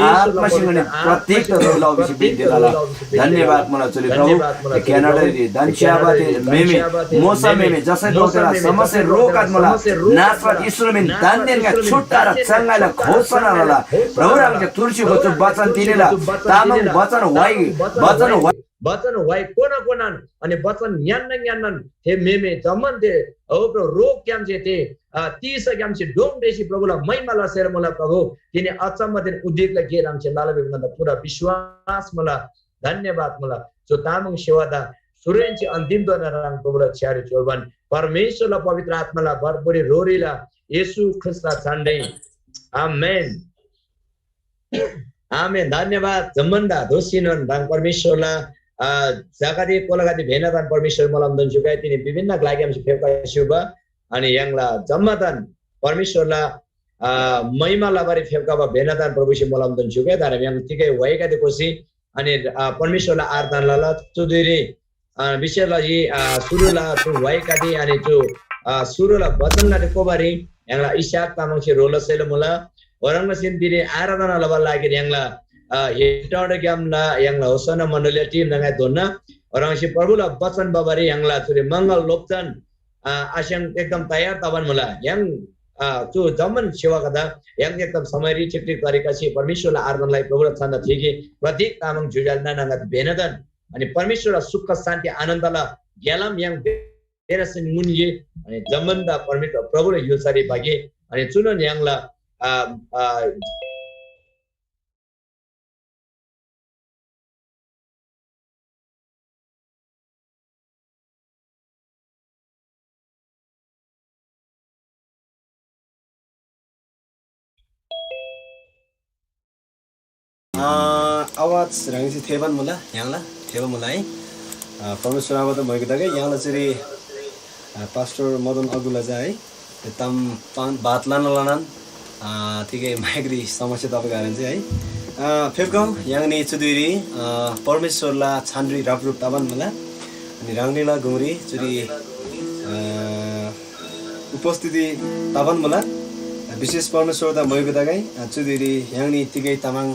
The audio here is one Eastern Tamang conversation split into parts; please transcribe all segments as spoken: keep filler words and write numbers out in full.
आत्मासे ङनी प्रत्येक तोर लौ भिसी बिन्ती लला। धन्यवाद मुला चुरी प्रभु। क्यानाडारी धन्स्याबाथे मेमे मोसा मेमे जसै दोकेला समस्या रोकात मुला। नासरत येशूला मिन दान्‍देनगा छुट्टा र चङ्गाइला घोषणा लला। प्रभु ह्राङसे तुर्सी गोचु वचन तिनीला तामाङ वचन व्हाइ वचन व्हाइ वचन व्हाइ कोना कोनान अनि वचन ङ्यान्‍ना ङ्यान्‍नान थे मेमे जम्‍मान थे ओ प्रभु रोगग्‍यामसे थे अ, तीसग्‍यामसे डोङ रेसी प्रभुला महिमा लसेर मुला प्रभु। तिनी अचम्‍मदेन उदेकला गे ह्राङसे लला भिबा ङन्‍दा पुरा विश्‍वास मुला। धन्‍यवाद मुला। चु तामाङ सेवादा सुरुहेन्‍से अन्‍तिमधोना ह्राङ प्रभुला छ्‌यारी चोल्‍बान परमेश्‍वरला पवित्र आत्‍माला भरपुरी रोरीला येशू ख्रीष्‍टला झन्‍डै। आमेन। आमेन। धन्‍यवाद। जम्‍मानदा दोःसीनोन ह्राङ परमेश्‍वरला अ, जगदे कोलागदे भेनादान परमेश्‍वर मोलमदन जुकाइ तिनी विभिन्न ग्‍लाग्‍यामसे फेप्‍का स्‍युबा अनि य्‍हाङला जम्‍मादान परमेश्‍वरला अ, महिमा लबारी फेप्‍खबा भेनादान प्रभुसे मोलमदन जुगे। तर य्‍हाङ तिगै व्‍हाइगदे कोसी अनि अ, परमेश्‍वरला आराधना लला। चु धुइरी अ, विशेष लजी अ, सुरुला चु व्‍हाइगदे अनि चु अ, सुरुला वचनगदे कोबारी य्‍हाङला इस्‍हाक तामाङसे ह्रो लसेला मुला। ओह्रङ् लसीन तिनी आराधना लबाला लागिरी य्‍हाङला अ, हेटौँडाग्‍यामला य्‍हाङला होसना मण्‍डलीला टिम ह्राङै धोन्‍ना। ओह्रङ्सी प्रभुला वचन बबारी य्‍हाङला चुरी मंगल लोप्‍चन अ, आस्‍याङ एकदम तयार तबान मुला। य्‍हाङ अ, चु जम्‍मान सेवागदा य्‍हाङ एकदम समयरी ठिक ठिक तरिकासे परमेश्‍वरला आराधनालाई प्रभुला छन्‍दा थीगे प्रत्येक तामाङ ज्‍योज्‍याल नानागदे भेनदन अनि परमेश्‍वरला सुख शान्ति आनन्दला ग्‍यालाम य्‍हाङ बेरसेन मुन्‍गे अनि जम्‍मानदा परमेश्‍वर प्रभुला य्‍हुल्‍सारी भागे अनि चुनोन य्‍हाङला अ, अ, अ, आवाज ह्राङसे थेबान मुला, य्‍हाङला थेबा मुला है। अ, परमेश्‍वर आबा त म्हइको तगै य्‍हाङला चुरी, अ, पास्टर मदन अगुला चा है। ताम पान बात लाना लानान, अ, तिगै माइकरी समस्या तबा कारण चाहिँ है। अ, फेप्‍खउ य्‍हाङनी चुधुइरी, अ, परमेश्‍वरला छानरी रापरुप तबान मुला। अनि ह्राङनीला गुङरी चुरी, अ, उपस्थिति तबान मुला। विशेष परमेश्‍वरदा मोइगो तगै, अ, चुधुइरी य्‍हाङनी तिगै तामाङ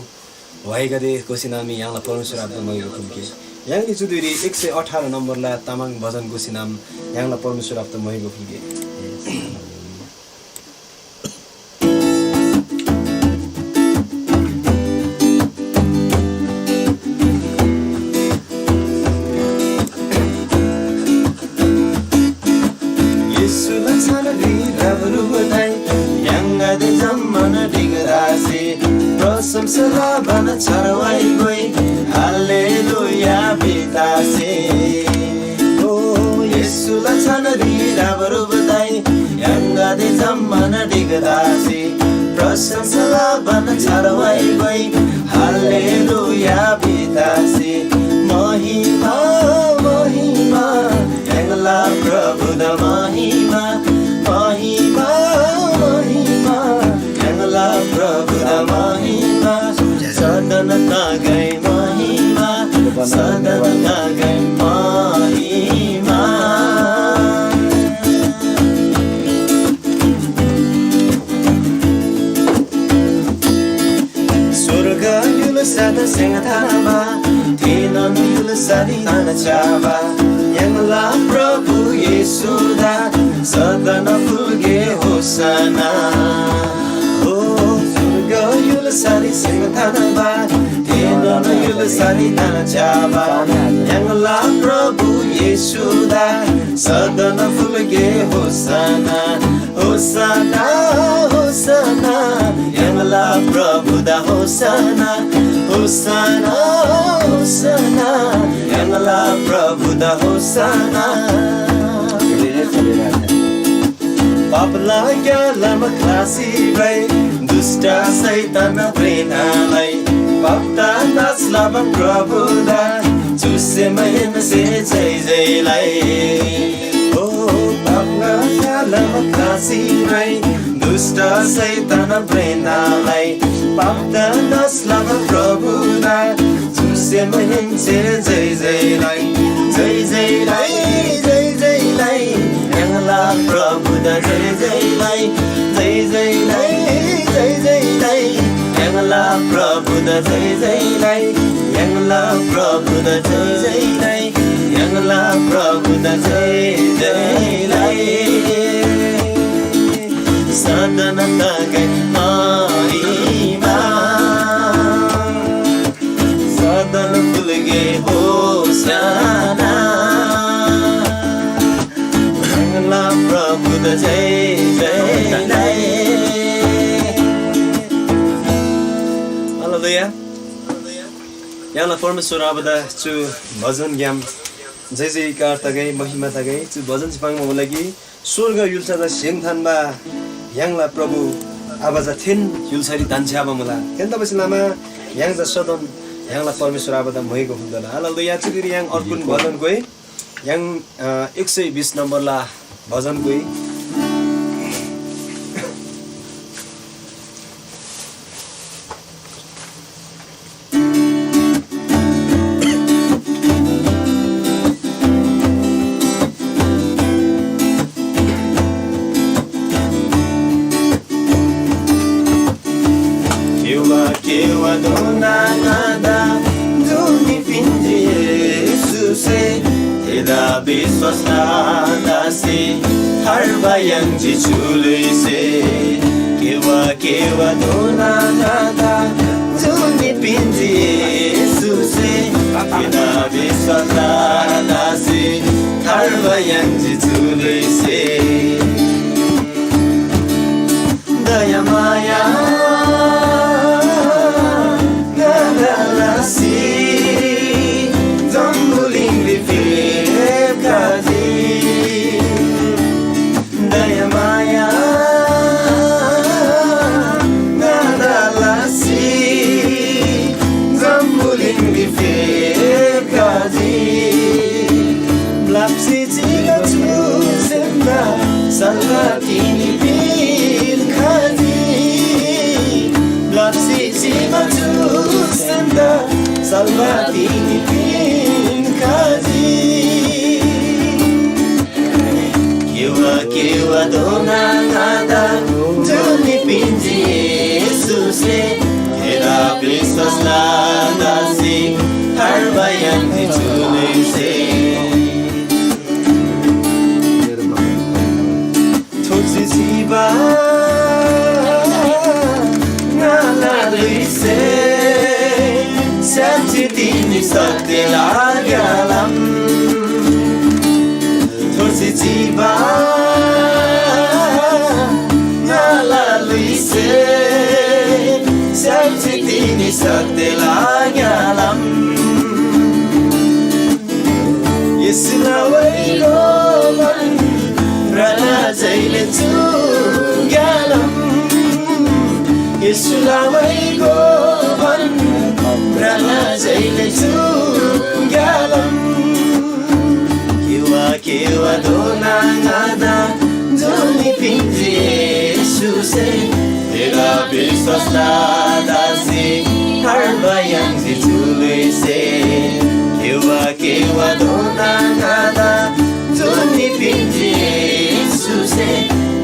व्‍हाइगदे गोसीनामी य्‍हाङला परमेश्‍वर आबादा मोइगो फुल्‍गे। य्‍हाङनी चुधुइरी एक सय अठार नम्‍बरला तामाङ भजन गोसीनाम य्‍हाङला परमेश्‍वर आबादा मोइगो फुल्‍गे। येशूला छानरी राबरुबा ताइ य्‍हाङगदे जम्‍मान ढिगदासे प्रशंसा लबान छारवाइ गोइ हालेलुया भितासे। ओ येशूला छानरी राबरुबा ताइ य्‍हाङगदे जम्‍मान ढिगदासे प्रशंसा लबान छारवाइ गोइ हालेलुया भितासे। महिमा, महिमा, य्‍हाङला प्रभुदा महिमा, महिमा, महिमा, य्‍हाङला प्रभुदा महिमा। गै महिमा, सदन गै महिमा। स्वर्ग य्‍हुल्‍सादा सेङ थान्‍बा, थेनोन य्‍हुल्‍सारी तान च्‍याबा, य्‍हाङला प्रभु येशूदा सदन फुल्‍गे होसना। ओ स्वर्ग य्‍हुल्‍सारी सेङ थान्‍बा, थेनोन य्‍हुल्‍सारी तान च्‍याबा, य्‍हाङला प्रभु येशूदा सदन फुल्‍गे होसना। होसना, होसना, य्‍हाङला प्रभुदा होसना। होसना, होसना, य्‍हाङला प्रभुदा होसना। पापला ग्‍यालाम ख्‍लासी भ्रइ, दुष्‍ट शैतान भ्रेनालाई, पापदा नाश लबा प्रभुदा, चुसे महिन्‍से जय जय लइ। ओ पापला ग्‍यालाम ख्‍लासी भ्रइ, दुष्‍ट शैतान भ्रेनालाई, पापदा नाश लबा प्रभुदा, चुसे महिन्‍से जय जय लइ, जय जय लइ, जय जय लइ, य्‍हाङला प्रभुदा जय जय लइ, जय जय लइ, जय जय लइ, य्‍हाङला प्रभुदा जय जय लइ, य्‍हाङला प्रभुदा जय जय लइ, य्‍हाङला प्रभुदा जय जय लइ। सदन तगै महिमा, सदन फुल्‍गे होसना। य्‍हाङला प्रभुदा जय जय लइ। हालेलुया। य्‍हाङला परमेश्‍वर आबादा चु भजनग्‍याम जय जयकार तगै, महिमा तगै। चु भजन चाहिँ पाङ्बा लागि स्‍वर्ग य्‍हुल्‍सादा सेम थान्‍बा य्‍हाङला प्रभु आबा चा थेन य्‍हुल्‍सारी धन्‍छ्‌याबा मुला। थेतबासेलमा य्‍हाङ चा सदन य्‍हाङला परमेश्‍वर आबादा म्‍हाइगो फुल्‍तला। हालेलुया। चुदिरी य्‍हाङ अर्गुन भजन गोइ। य्‍हाङ, अ, एक सय बिस नम्‍बरला भजन गोइ। केवा केवा दोना ङादा जुनी पिन्‍जी येशूसे, थेदा विश्‍वास लसी थार्बा याङ्जी चु ल्‍हुइसे। केवा केवा दोना ङादा जुनी पिन्‍जी येशूसे, थेदा विश्‍वास लसी थार्बा याङ्जी चु ल्‍हुइसे। दयामाया ङादा लसी जम्‍बुलिङरी फेप्‍खजी। दयामाया ङादा लसी जम्‍बुलिङरी फेप्‍खजी। ब्‍लप्‍सी चिबा चु सेमदा सल्‍लाह तिनी पिन्‍खजी। ब्‍लप्‍सी चिबा चु सेमदा सल्‍लाह तिनी पिन्‍खजी। केवा केवा दोना ङादा जुनी पिन्‍जी येशूसे, थेदा विश्‍वास लसी थार्बा याङ्जी चु ल्‍हुइसे। थोसी चिबा ङाला ल्‍हुइसे, स्‍याप्‍जी तिनी सत्‍यला ग्‍यालाम। थोसी चिबा ङाला ल्‍हुइसे, स्‍याप्‍जी तिनी सत्‍यला ग्‍यालाम। येशूला वैगोबान भ्रना जैले चु ग्‍यालाम। येशूला वैगोबान भ्रना जैले चु ग्‍यालाम। केवा केवा दोना ङादा जुनी पिन्‍जी येशूसे, थेदा विश्‍वास लसी थार्बा याङ्जी चु ल्‍हुइसे, केवा केवा धोना ङादा जुनी पिन्‍जी येशूसे।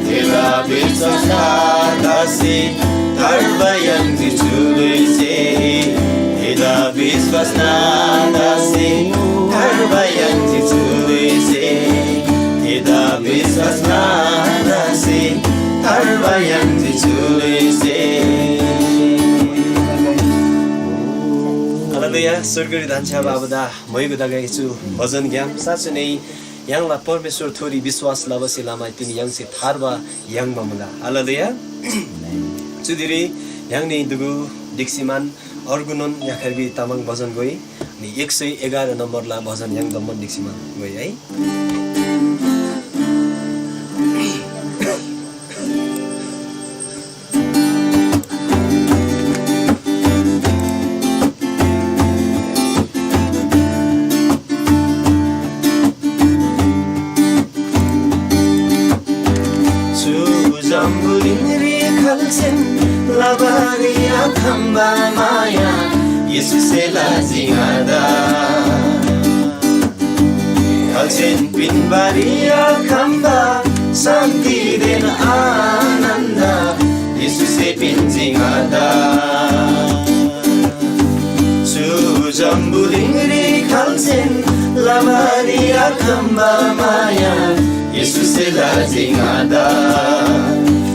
थेदा विश्‍वास लसी थार्बा याङ्जी चु ल्‍हुइसे, थेदा विश्‍वास लसी थार्बा याङ्जी चु ल्‍हुइसे, थेदा विश्‍वास लसी थार्बा याङ्जी चु ल्‍हुइसे। हालेलुया, स्वर्गरी धन्‍छ्‌याबा आबादा म्‍हाइगु तगै चु भजनग्‍याम साँच्‍चै नै य्‍हाङला परमेश्‍वर थोरी विश्‍वास लबासे लमा तिनी य्‍हाङसे थार्बा याङ्बा मुला। हालेलुया। चुदिरी य्‍हाङनी दुगु ढिक्‍सीमान अर्गुनोन याखर्बी तामाङ भजन गोइ, अनि एक सय एघार नम्बरला भजन य्‍हाङ जम्‍मान ढिक्‍सीमान गोइ है। चु जम्‍बुलिङरी खाल्‍सेन लबारी आखम्‍बा माया येशूसे लजी ङादा। खाल्‍सेन पिन्‍बारी आखम्‍बा शान्‍तिदेन आनन्‍द येशूसे पिन्‍जी ङादा। चु जम्‍बुलिङरी खाल्‍सेन लबारी आखम्‍बा माया येशूसे लजी ङादा।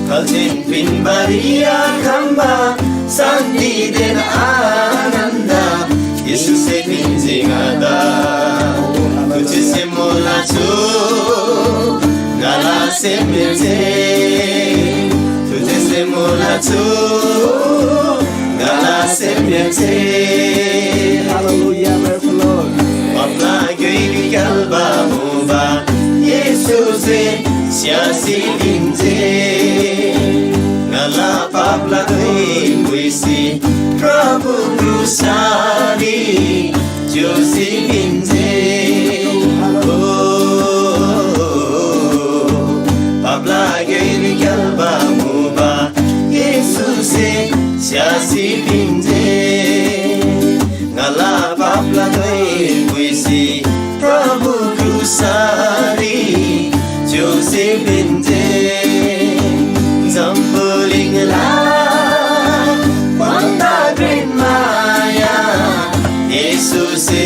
खाल्‍सेन पिन्‍बारी आखम्‍बा शान्‍तिदेन आनन्‍द येशूसे पिन्‍जी ङादा। तुझेसे मोला चु ङाला सेमहेन्‍से, तुझेसे मोला चु ङाला सेमहेन्‍से। Hallelujah, praise the Lord. पापला ग्‍योइरी क्‍याल्‍बा मुबा येशूसे स्‍यासी पिन्‍जे। ङाला पापला धुइ पुइसी प्रभु क्रुसरी च्‍योसी पिन्‍जे। ओ, पापला ग्‍योइरी क्‍याल्‍बा मुबा येशूसे स्‍यासी पिन्‍जे। ङाला पापला धुइ पुइसी प्रभु क्रुसरी च्‍योसी पिन्‍जे। जम्‍बुलिङला भन्‍दा घ्रेन माया येशूसे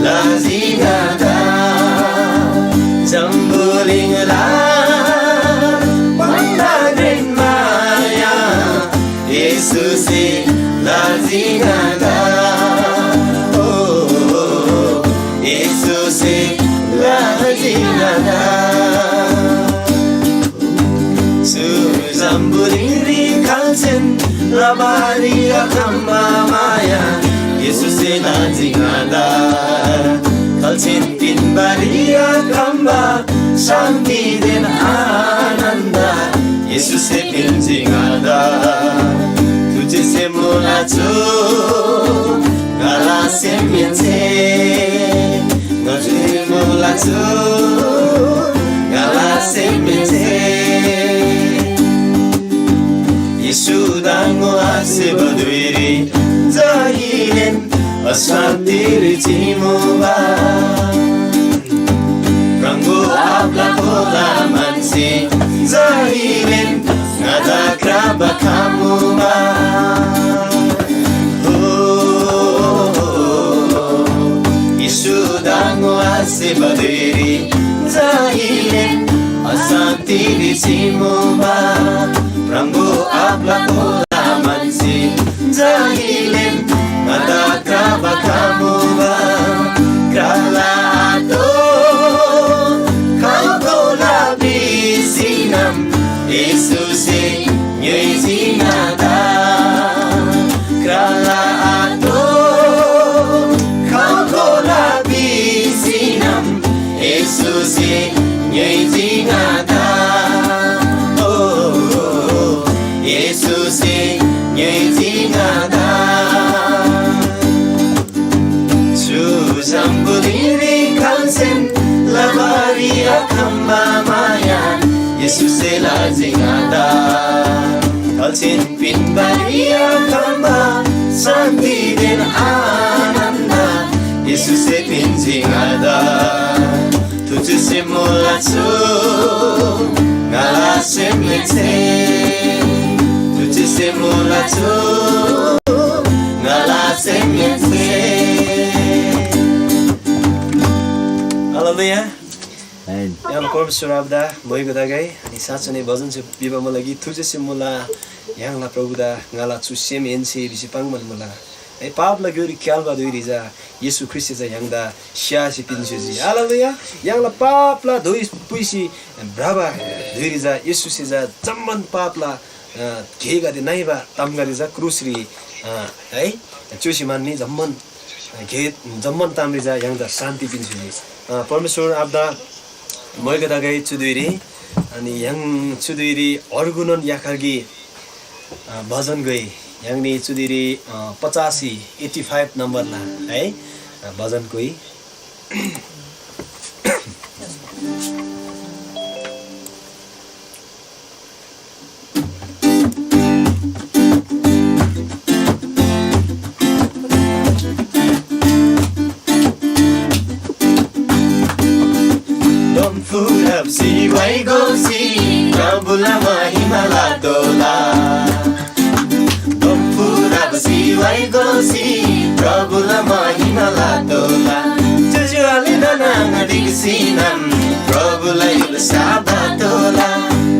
लजी ङादा। जम्‍बुलिङला भन्‍दा घ्रेन माया येशूसे लजी ङादा। ओ, येशूसे लजी ङादा। चु जम्‍बुलिङरी खाल्‍सेन लबारी आखम्‍बा माया येशूसे लजी ङादा। खाल्‍सेन पिन्‍बारी आखम्‍बा शान्‍तिदेन आनन्‍द येशूसे पिन्‍जी ङादा। तुझेसे मोला चु ङाला सेमहेन्‍से, ङाला चु ङाला सेमहेन्‍से। येशू दाङो आसेबा धुइरी जहिलेन अशान्‍तिरी चिमुबा। प्रभु आबाला कोला म्‍हन्‍सी जहिलेन ङादा क्राबा खमुबा। हो, येशू दाङो आसेबा धुइरी जहिलेन अशान्‍तिरी चिमुबा। प्रभु आबाला कोला म्‍हन्‍सी जहिलेन ङादा क्राबा खमुबा। क्राला आतो खल्‍कोला भिसीनम येशूसे ङ्‌योइजी ङादा। क्राला आतो खल्‍कोला भिसीनम येशूसे ङ्‌योइजी ङादा। ओ, येशूसे ङ्‌योइजी ङादा। चु जम्‍बुलिङरी खाल्‍सेन लबारी आखम्‍बा माया येशूसे लजी ङादा। खाल्‍सेन पिन्‍बारी आखम्‍बा शान्तिदेन आनन्द येशूसे पिन्‍जी ङादा। थुचुसे मुला चु ङाला सेमहेन्‍से। थुचुसे मुला चु ङाला सेमहेन्‍से। हालेलुया। आमेन। य्‍हाङला परमेश्‍वर आबादा मोइगो तगै, अनि साँच्‍चै नै भजन चाहिँ भिबा मुला कि थुचुसे मुला य्‍हाङला प्रभुदा ङाला चु सेमहेन्‍से भिसी पाङ्‌बान मुला। है, पापला ग्‍योइरी क्‍याल्‍बा धुइरी चा येशू ख्रीष्‍टसे चा य्‍हाङदा स्‍यासी पिन्‍स्‍योजी। हालेलुया। य्‍हाङला पापला धोइ पुइसी भ्रबा धुइरी चा येशूसे चा जम्‍मान पापला, अ, गेगदे नइबा तामगदे चा क्रुसरी, अ, है, च्‍योसी मान्‍नी जम्‍मान गे जम्‍मान तामरी चा य्‍हाङदा शान्‍ति पिन्‍सुनी। अ, परमेश्‍वर आबादा मोइगो तगै चु धुइरी, अनि य्‍हाङ चु धुइरी अर्गुनोन याखर गी, अ, भजन गोइ य्‍हाङनी चु धुइरी, अ, पचासी, eighty five नम्बरला है, अ, भजन गोइ। डम्फुरब सिवाइ गोसी प्रभुला महिमा लातोला। डम्फुरब सिवाइ गोसी प्रभुला महिमा लातोला। ज्‍योज्‍यो आले नाना आङा ढिक्‍सीनम प्रभुला य्‍हुल्‍सा बातोला।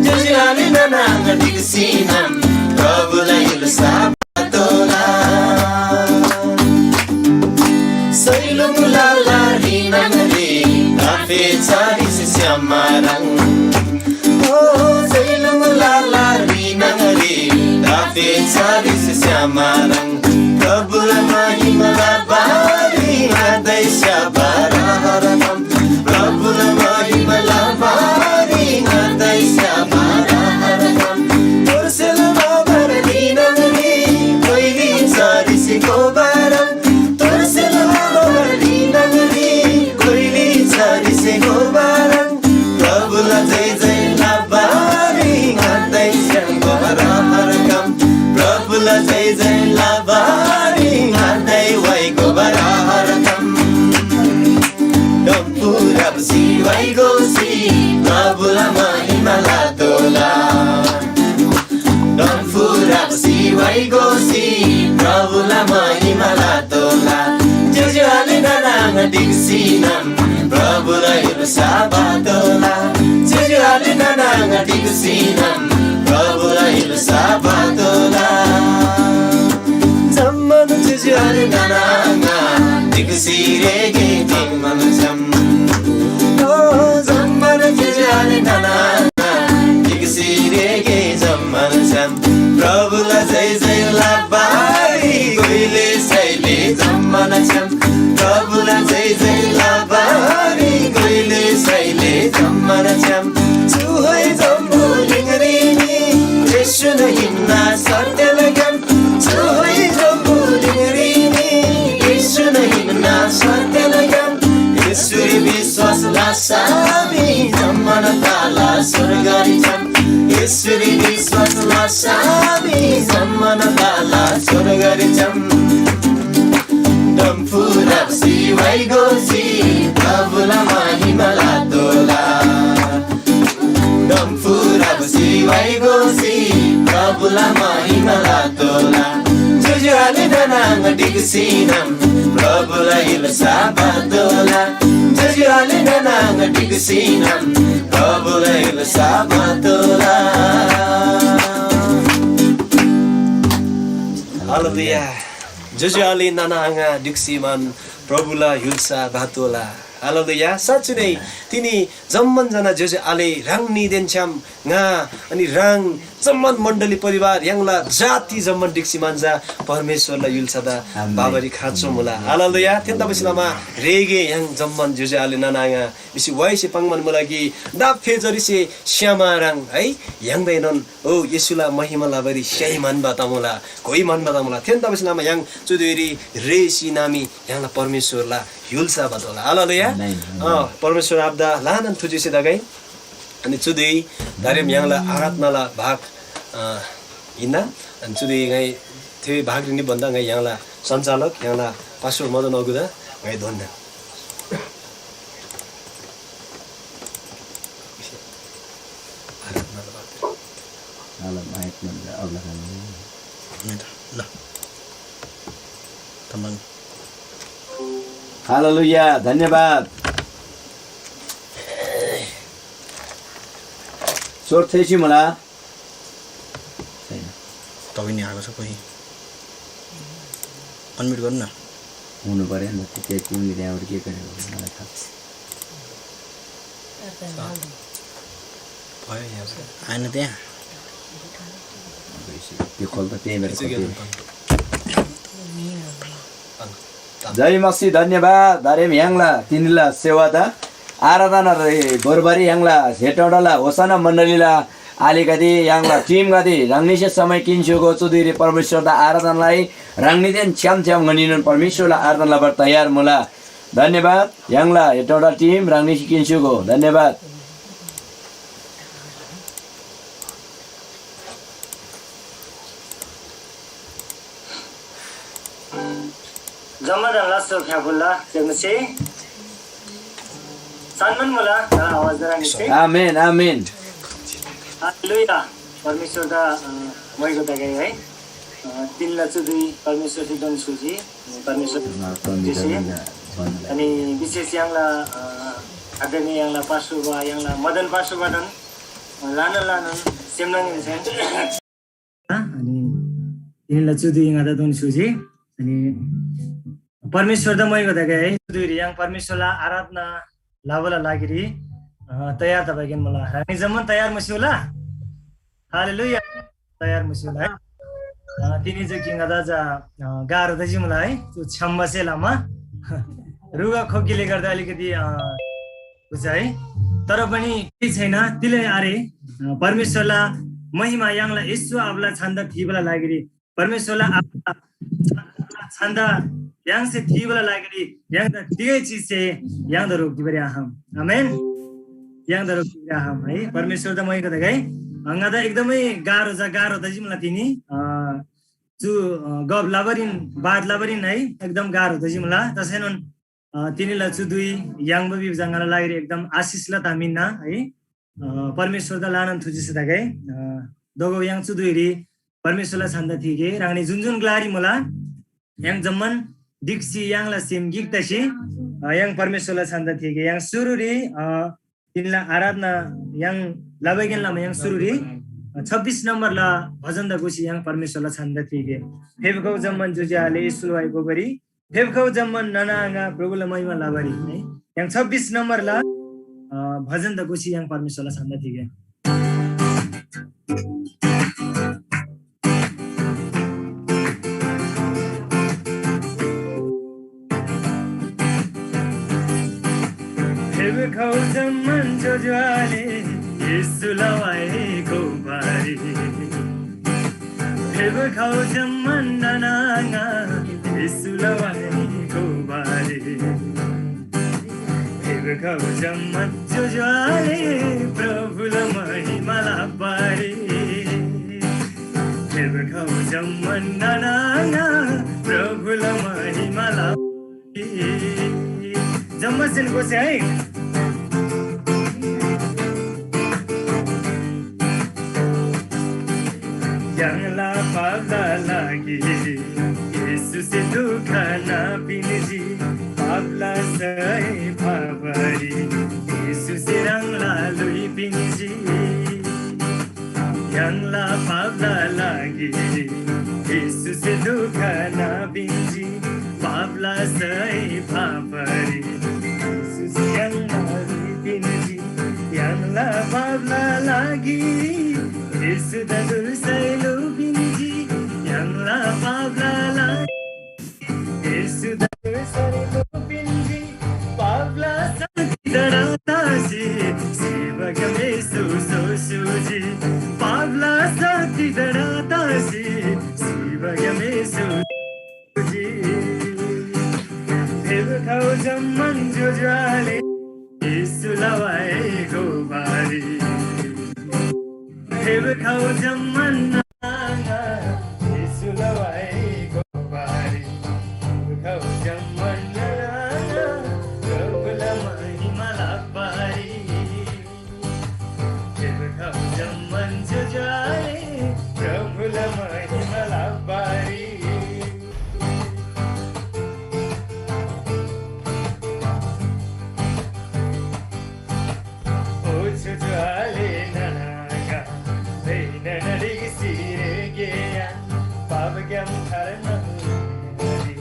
ज्‍योज्‍यो आले नाना आङा ढिक्‍सीनम प्रभुला य्‍हुल्‍सा बातोला। सैलुङ लाला रिनाङ रे, ताफे चारिस श्यामारङ। ओ सैलुङ लाला रिनाङ रे, ताफे चारिस श्यामारङ। प्रभुला महिमा लाबारी आदै स्‍याबारा हरकम। प्रभुला महिमा लाबारी आदै स्‍याबारा हरकम। तोरसेल बाबार रिनाङ रे, कोइली चारिस गोबारङ। तोरसेल बाबार रिनाङ रे, कोइली चारिस गोबारङ। प्रभुला जय जय लाबारी ङादै स्‍याङ्बा रहरकम। प्रभुला जय जय लाबारी ङादै वाइगो रहरकम। डम्फुरब सिवाइ गोसी प्रभुला महिमा लातोला। डम्फुरब सिवाइ गोसी प्रभुला महिमा लातोला। ज्‍योज्‍यो आले नाना आङा ढिक्‍सीनम प्रभुला य्‍हुल्‍सा बातोला। ज्‍योज्‍यो आले नाना आङा ढिक्‍सीनम प्रभुला य्‍हुल्‍सा बातोला। जम्‍मान ज्‍योज्‍यो आले नाना आङा ढिक्‍सी रेगे तिङ्‌मन छ्‌याम। ओ जम्‍मान ज्‍योज्‍यो आले नाना ढिक्‍सी रेगे जम्‍मान छ्‌याम प्रभुला जय जय लाबारी कोइले सैले जम्‍मान छ्‌याम। प्रभुला जय जय लाबारी कोइले सैले जम्‍मान छ्‌याम। चु होई जम्‍बुलिङरी मी येशून हिन्‍ना सत्‍यला ग्‍याम। चु होई जम्‍बुलिङरी मी येशून हिन्‍ना सत्‍यला ग्‍याम। येशूरी विश्‍वास लसा मी जम्‍मान तला स्‍वर्गरी छ्‌याम। येशूरी विश्‍वास लसा मी जम्‍मान तला स्‍वर्गरी छ्‌याम। डम्‍फुरब सिवाइ गोसी प्रभुला महिमा लातोला। डम्‍फुरब सिवाइ गोसी प्रभुला महिमा लातोला। ज्‍योज्‍यो आले नाना आङा ढिक्‍सीनम प्रभुला य्‍हुल्‍सा बातोला। ज्‍योज्‍यो आले नाना आङा ढिक्‍सीनम प्रभुला य्‍हुल्‍सा बातोला। हालेलुया। ज्‍योज्‍यो आले नाना आङा ढिक्‍सीमान प्रभुला य्‍हुल्‍सा बातोला। हालेलुया। साँच्‍चै नै तिनी जम्‍मान जना ज्‍योज्‍यो आले ह्राङ नीदेन छ्‌याम ङा अनि ह्राङ जम्‍मान मण्‍डली परिवार य्‍हाङला जाति जम्‍मान ढिक्‍सी मान्‍जा परमेश्‍वरला य्‍हुल्‍सादा आमेन। बाबारी खाँचो मुला। हालेलुया। थेन्‍दा भिसी लमा रेगे य्‍हाङ जम्‍मान ज्‍योज्‍यो आले नाना आङा भिसी वाइसे पाङ्‌मान मुला कि दाफे जरिसे स्‍यामा ह्राङ है य्‍हाङदाएनोन ओ येशूला महिमा लबारी स्‍याइ म्‍हन्‍बा तमुला, घोइ म्‍हन्‍बा तमुला। थेन्‍दा भिसी लमा य्‍हाङ चुधुइरी रेसी नामी य्‍हाङला परमेश्‍वरला य्‍हुल्‍सा बतोःला। हालेलुया। आमेन। अँ, परमेश्‍वर आबादा ल्‍हानान थुजेसे तगै। अनि चुधुइ दारेम य्‍हाङला आराधनाला भाग, अँ, हिन्‍ना। अनि चुधुइ ङाइ थेरी भाग रिनी भन्दा ङाइ य्‍हाङला सञ्चालक, य्‍हाङला पास्टर मदन अगुदा ङाइ धोन्‍ना। ल, तमान। हालेलुया, धन्यवाद। स्वर थेसी मुला। छैन। तपाईँ नि आएको छ कोही? अनम्युट गर्नु न। हुनु पऱ्यो नि त, त्यो तिमीले त्यहाँबाट के गरेको हो, मलाई थाहा छ। भयो नि अब। आएन त्यहाँ? अब यसो त्यो खोल त, त्यही बेला खोल, त्यही बेला। जय मसी, धन्यवाद। दारेम य्‍हाङला तिनीला सेवा त आराधना रे गोरबारी य्‍हाङला हेटौडाला होसाना मण्डलीला आलिगदे य्‍हाङला टिमगदे ह्राङनीसे समय किन्स्‍योगो चुधुरी परमेश्‍वरदा आराधनालाई ह्राङनीदेन छ्‌याम छ्‌याम ङनीनोन परमेश्‍वरला आराधना लबर तयार मुला। धन्यवाद। य्‍हाङला हेटौडा टिम ह्राङनीसे किन्स्‍योगो। धन्यवाद। जम्‍मादान लास्‍सो फ्‍याफुल्‍ला, तेन्‍से सानमन मुला, तर आवाज जरा निसे। आमेन, आमेन। हालेलुया। परमेश्‍वरदा, अ, मोइगो तगै है। अ, तिनला चुदुई परमेश्‍वरसे दोन सुजी, परमेश्‍वर अनि विशेष य्‍हाङला, अ, आदरणीय य्‍हाङला पास्‍टरबा, य्‍हाङला मदन पास्‍टरबादन, अ, लानन लानन सेमनाङ इन्‍सान। अनि तिनीला चुदुइ ङादा दोन स्‍युजी। अनि परमेश्‍वरदा मोइगो तगै है। चुदुइरी य्‍हाङ परमेश्‍वरला आराधना लबाला लागिरी, अ, तयार तबागेन मुला। ह्राङनी जम्‍मान तयार मुस्‍युला? हालेलुया। तयार मुस्‍युला है। अ, तिनी जो कि ङादा जा, अ, गाह्रो तजी मुला है। त्यो छ्‌याम्‍बासे लमा रुगा खोकीले गर्दा अलिकति, अ, बुझ है। तर पनि केही छैन, तिलै आरे। अ, परमेश्‍वरला महिमा य्‍हाङला येशू आबाला छन्‍दा थीबाला लागिरी, परमेश्‍वरला आबाला छन्‍दा य्‍हाङसे थीबाला लागिरी य्‍हाङदा तिगै चिजसे य्‍हाङदा रोकिबारी आखम। आमेन। य्‍हाङदा रोकिबारी आखम है। परमेश्‍वरदा मोइगो तगै। अ, ङादा एकदमै गाह्रो जा, गाह्रो तजी मुला तिनी। अ, चु, अ, गफ लबारीन, बात लबारीन है, एकदम गाह्रो तजी मुला। तसैनोन अ, तिनीला चुदुइ याङ्बा भिबा ङाला लागिरी एकदम आशिषला ताम हिन्‍ना है। अ, परमेश्‍वरदा ल्‍हानान थुजी सदागै। अ, दोगो य्‍हाङ चुदुइरी परमेश्‍वरला छन्‍दा थीगे। ह्राङनी जुन जुन ग्‍लारी मुला, य्‍हाङ जम्‍मान ढिक्‍सी य्‍हाङला सेम गिक तसी, अ, य्‍हाङ परमेश्‍वरला छन्‍दा थीगे। य्‍हाङ सुरुरी, अ, तिनीला आराधना य्‍हाङ लबागेन लमा य्‍हाङ सुरुरी, अ, छब्बिस नम्‍बरला भजनदा घोसी य्‍हाङ परमेश्‍वरला छन्‍दा थीगे। फेबगौ जम्‍मान ज्‍योज्‍यो आले येशूला वाइ गोबरी फेप्‍खउ जम्‍मान नाना आङा प्रभुला महिमा लबारी है। य्‍हाङ छब्‍बिस नम्‍बरला, अ, भजन त घोसी य्‍हाङ परमेश्‍वरला छन्‍दा ठीक है। फेप्‍खउ जम्‍मान ज्‍योज्‍यो आले येशूला वाइ गोबरी फेप्‍खउ जम्‍मान नाना आङा येशूला वाइ गोबरी फेप्‍खउ जम्‍मान ज्‍योज्‍यो आले प्रभुला महिमा लबारी फेप्‍खउ जम्‍मान नाना आङा प्रभुला महिमा लबारी। जम्‍मासेन घोसी है। य्‍हाङला पापला लागि येशूसे दुःख नापिन्‍जी, पापला सय फाबारी येशूसे ह्राङला ल्‍हुइ पिन्‍जी। य्‍हाङला पापला लागि येशूसे दुःख नापिन्‍जी, पापला सय फाबारी येशूसे य्‍हाङला ल्‍हुइ पिन्‍जी। य्‍हाङला पापला लागि येशूदा धुर्साइ ल्‍हुइ पिन्‍जी। य्‍हाङला पापला लागि येशूदा धुर्साइ ल्‍हुइ पिन्‍जी। पापला शक्ति दडा तासी सिबाग्‍याम येशू सोस्‍युजी। पापला शक्ति दडा तासी सिबाग्‍याम येशू फेप्‍खउ जम्‍मान ज्‍योज्‍यो आले येशूला वाइ गोबारी। फेप्‍खउ जम्‍मान नाना येशूला वाइ खउ जम्‍मान नाना प्रभुला महिमा लबारी। खउ जम्‍मान ज्‍योज्‍योआले प्रभुला महिमा लबारी। ओ ज्‍योज्‍योआले नाना आङा, ल्‍हैनन ढिक्‍सी रेःगेया, पापग्‍याम थार्ना लबारी,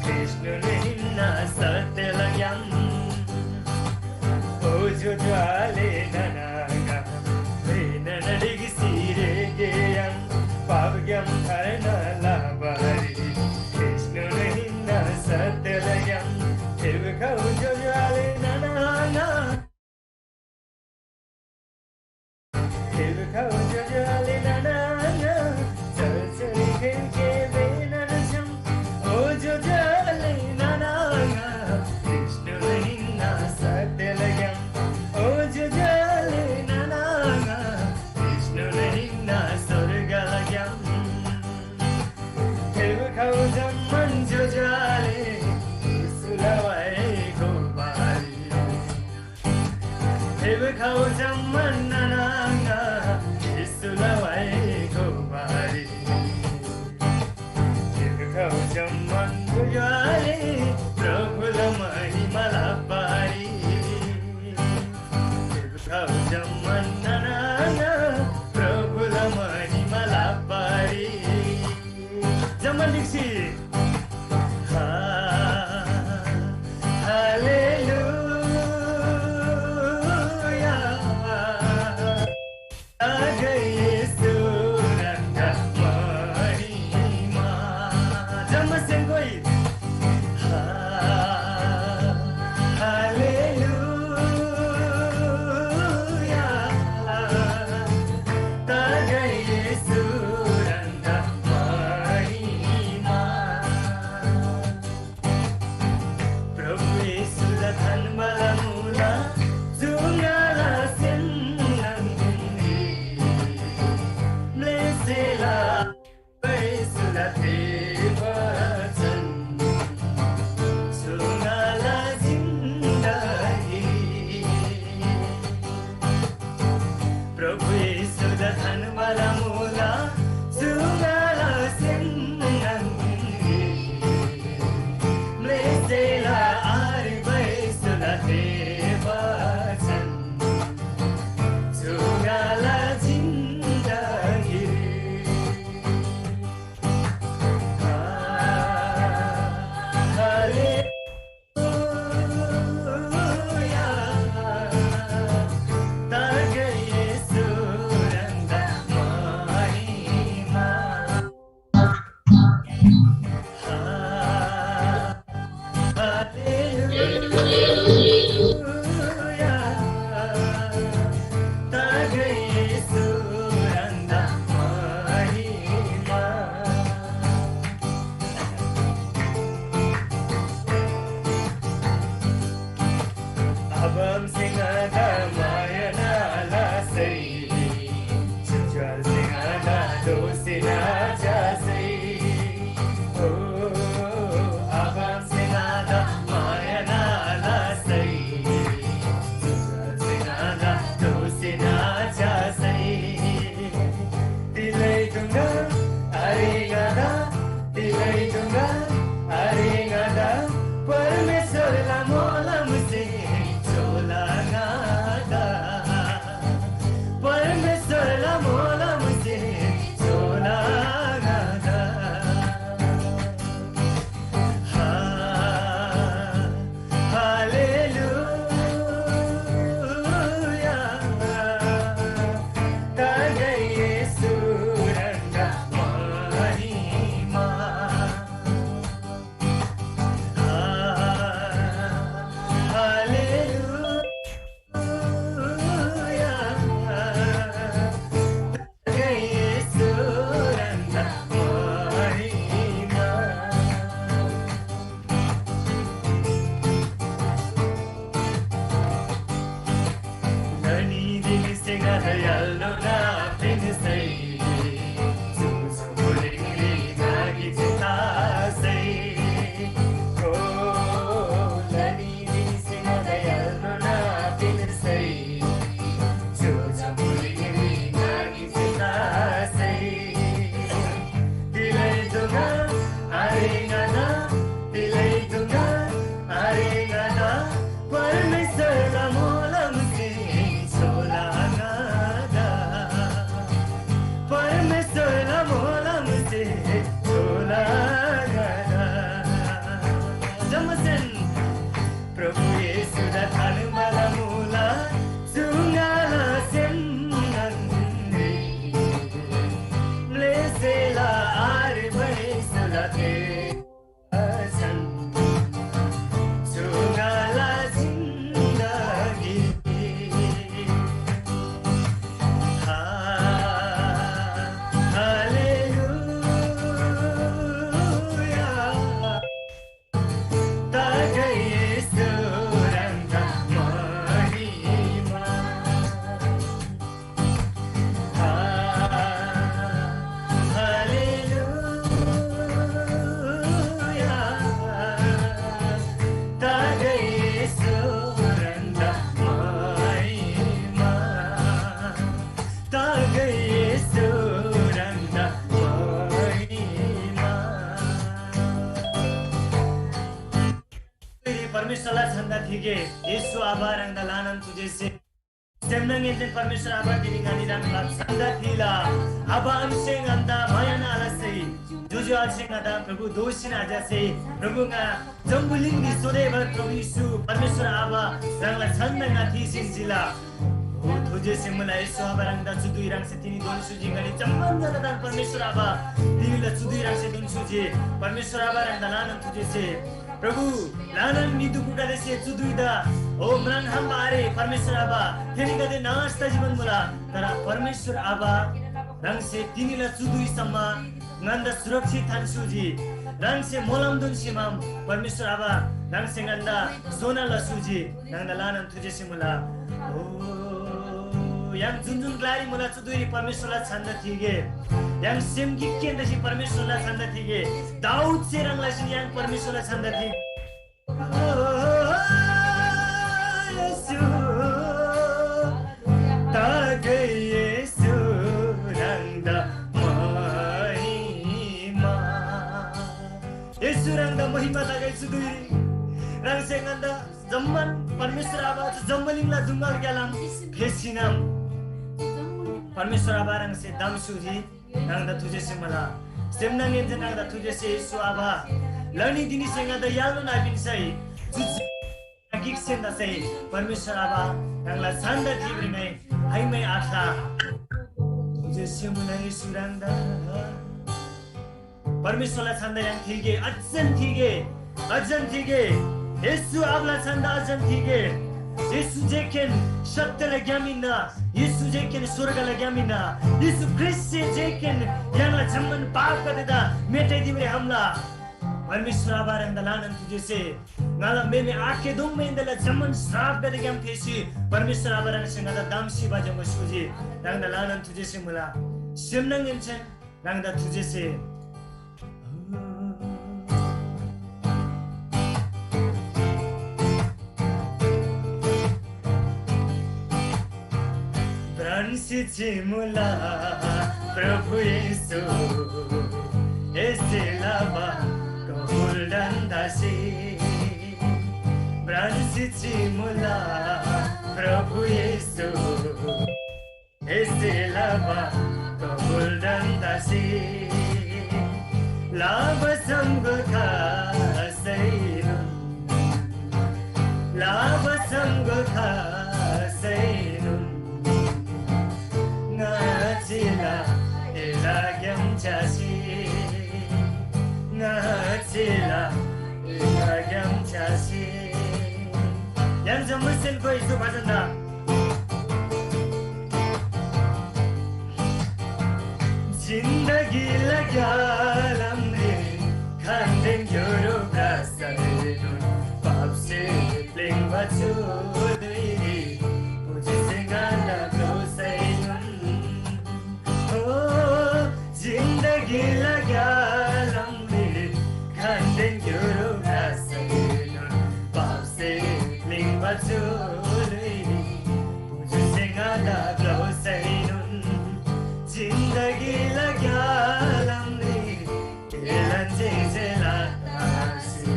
ख्रीष्‍टनोन हिन्‍ना सत्‍यला ग्‍याम। ओ ज्‍योज्‍योआले नाना आङा, ल्‍हैनन ढिक्‍सी रेःगेया, पापग्‍याम थार्ना लबारी, ख्रीष्‍टनोन हिन्‍ना सत्‍यला ग्‍याम। फेप्‍खउ ज्‍योज्‍योआले नाना आङा, फेप्‍खउ ज्‍योज्‍योआले नाना आङा, चर्चरी फेप्‍गे बेनान छ्‌याम। ओ ज्‍योज्‍योआले नाना आङा, ख्रीष्‍टनोन हिन्‍ना सत्‍यला ग्‍याम। ओ ज्‍योज्‍योआले नाना आङा, ख्रीष्‍टनोन हिन्‍ना स्‍वर्गला ग्‍याम। फेप्‍खउ जम्‍मान ज्‍योज्‍योआले, येशूला वाइ गोबारी। फेप्‍खउ जम्‍मान नाना आङा, येशूला वाइ गोबारी। फेप्‍खउ जम्‍मान ज्‍योज्‍योआले, प्रभुला महिमा लबारी। फेप्‍खउ जम्‍मान नाना आङा, प्रभुला महिमा लबारी। जम्‍मान ढिक्‍सी। हा, हालेलुया। तागै येशूला महिमा। जम्‍मा सेमगोइ। हा, हालेलुया। तागै येशूला महिमा। प्रभु येशूदा थान्‍बाला मुला, जुङ्गाला सेम न्‍हङरी म्‍लेसेला येशूला थे बचन, जुङ्गाला जिन्दगी। प्रभु येशूदा थान्‍बाला मुला, जुङ्गाला सेम न्‍हङरी म्‍लेसेला आर्बा येशूला थे बचन, जुङ्गाला जिन्दगी। जम्‍मासेन प्रभु येशूदा थान्‍बाला मुला, चु ङाला सेम न्‍हङरी म्‍लेसेला आरे भैसुला थे। परमेश्‍वरला छन्‍दा थिगे येशू आबा ह्राङदा ल्‍हानान थुजेसे सेमनाङएनदेन परमेश्‍वर आबा तिनी ङनी ह्राङला छन्‍दा थिला। आबा आमासे ङन्‍दा मायान आलसै, ज्‍योज्‍यो आलेसे ङादा प्रभु दोःसीन आज्‍यासे प्रभु ङा जम्‍बुलिङरी सोधेबा प्रभु येशू परमेश्‍वर आबा ह्राङला छन्‍दा ङा थीसीन चिला। हो थुजेसे मुला येशू आबा ह्राङदा चुदुइ ह्राङसे तिनी दोन सुजी ङनी जम्‍मान जगदान परमेश्‍वर आबा तिनीला चुदुइ ह्राङसे दोन सुजी परमेश्‍वर आबा ह्राङदा ल्‍हानान थुजेसे प्रभु, ल्‍हानान निदुकुगदेसे चु धुइदा हो म्राङ्‌खम्‍बा आरे, परमेश्‍वर आबा, थेनीगदे नाश तजी भन्‍मुला। तर परमेश्‍वर आबा, ह्राङसे तिनीला चु धुइसम्म ङन्‍दा सुरक्षित थान्‍स्‍युजी। ह्राङसे मोलमदोन सिमाम, परमेश्‍वर आबा, ह्राङसे ङन्‍दा सोना लस्‍युजी। ह्राङदा ल्‍हानान थुजेसे मुला। ओ, य्‍हाङ जुन जुन ग्‍लारी मुला, चु धुइरी परमेश्‍वरला छन्‍दा थिगे। य्‍हाङ सेम गिककेन तसी परमेश्‍वरला छन्‍दा थिगे। दाऊदसे ह्रङ् लसीन य्‍हाङ परमेश्‍वरला छन्‍दा थिगे। ओ, येशू, तागै येशू, ह्राङदा महिमा। येशू, ह्राङदा महिमा तगै चु धुइरी। ह्राङसे ङन्‍दा जम्‍मान परमेश्‍वर आबा, चु जम्‍बुलिङला दुङ्‌गलग्‍यालाम फेसिनम। परमेश्‍वर आबा, ह्राङसे दाम स्‍युजी, ह्राङदा थुजेसे मुला। सेमनाङएनसे ह्राङदा थुजेसे येशू आबा, लनी दिनीसे ङादा य्‍हालनोन आपिन्‍सै, चु गिकसेन तसै परमेश्‍वर आबा, ह्राङला छन्‍दा तिब्रिमै हाइमै आख्‍ला। थुजेसे मुला येशू ह्राङदा। परमेश्‍वरला छन्‍दा य्‍हाङ थिगे, अझन थिगे, अझन थिगे। येशू आबाला छन्‍दा अझन थिगे। येशू जेकेन सत्‍यला ग्‍याम हिन्‍ना, येशू जेकेन स्‍वर्गला ग्‍याम हिन्‍ना। येशू ख्रीष्‍टसे जेकेन य्‍हाङला जम्‍मान पापगदेदा मेटाइदिबारी खम्‍ला। परमेश्‍वर आबा ह्राङदा ल्‍हानान थुजेसे ङाला म्‍हेमे आखेदोङमा एन्‍देला जम्‍मान श्रापगदेग्‍याम फेसी परमेश्‍वर आबा ह्राङसे ङादा दाम्‍सी बाज्‍याङ्बा स्‍युजी। ह्राङदा ल्‍हानान थुजेसे मुला। सेमनाङएनसेन ह्राङदा थुजेसे। भ्रान्‍सी चिमुला प्रभु येशू, एसे लबा कबुल दन्‍दासी। भ्रान्‍सी चिमुला प्रभु येशू, एसे लबा कबुल दन्‍दासी। लाबा सम्‍गो खासैनोन, लाबा सम्‍गो खासैनोन। ङाचिला एला ग्‍याम च्‍यासी, ङाचिला एला ग्‍याम च्‍यासी। य्‍हाङ जम्‍बुसेन कोइ चु भजनदा। जिन्दगीला ग्‍यालामरी खान्‍देन ग्‍योरो ब्रासैनोन पापसे प्‍लिङ्बा चु धुइरी पुजिसे ङादा ग्‍लोसैनोन। ओ जिन्दगीला ग्‍यालामरी खान्‍देन ग्‍योरो ब्रासैनोन पापसे प्‍लिङ्बा चु धुइरी पुजिसे ङादा ग्‍लोसैनोन। जिन्दगीला ग्‍यालामरी एलान जे जे लातासी,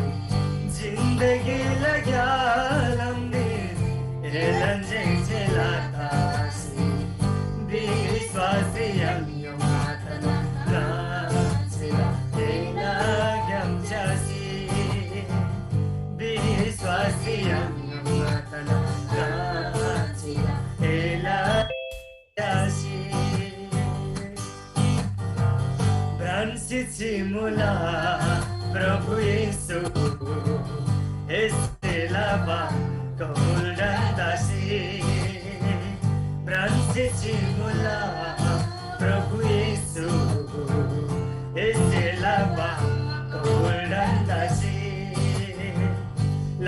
जिन्दगीला ग्‍यालामरी एलान जे जे लातासी, विश्‍वासी य्‍हाङ यो मातना नाचेला एला ग्‍याम च्‍यासी। चिमुला प्रभु येशू, एसे लाबा कबुल डन्दासी। ब्रान्से चिमुला प्रभु येशू, एसे लाबा कबुल डन्दासी।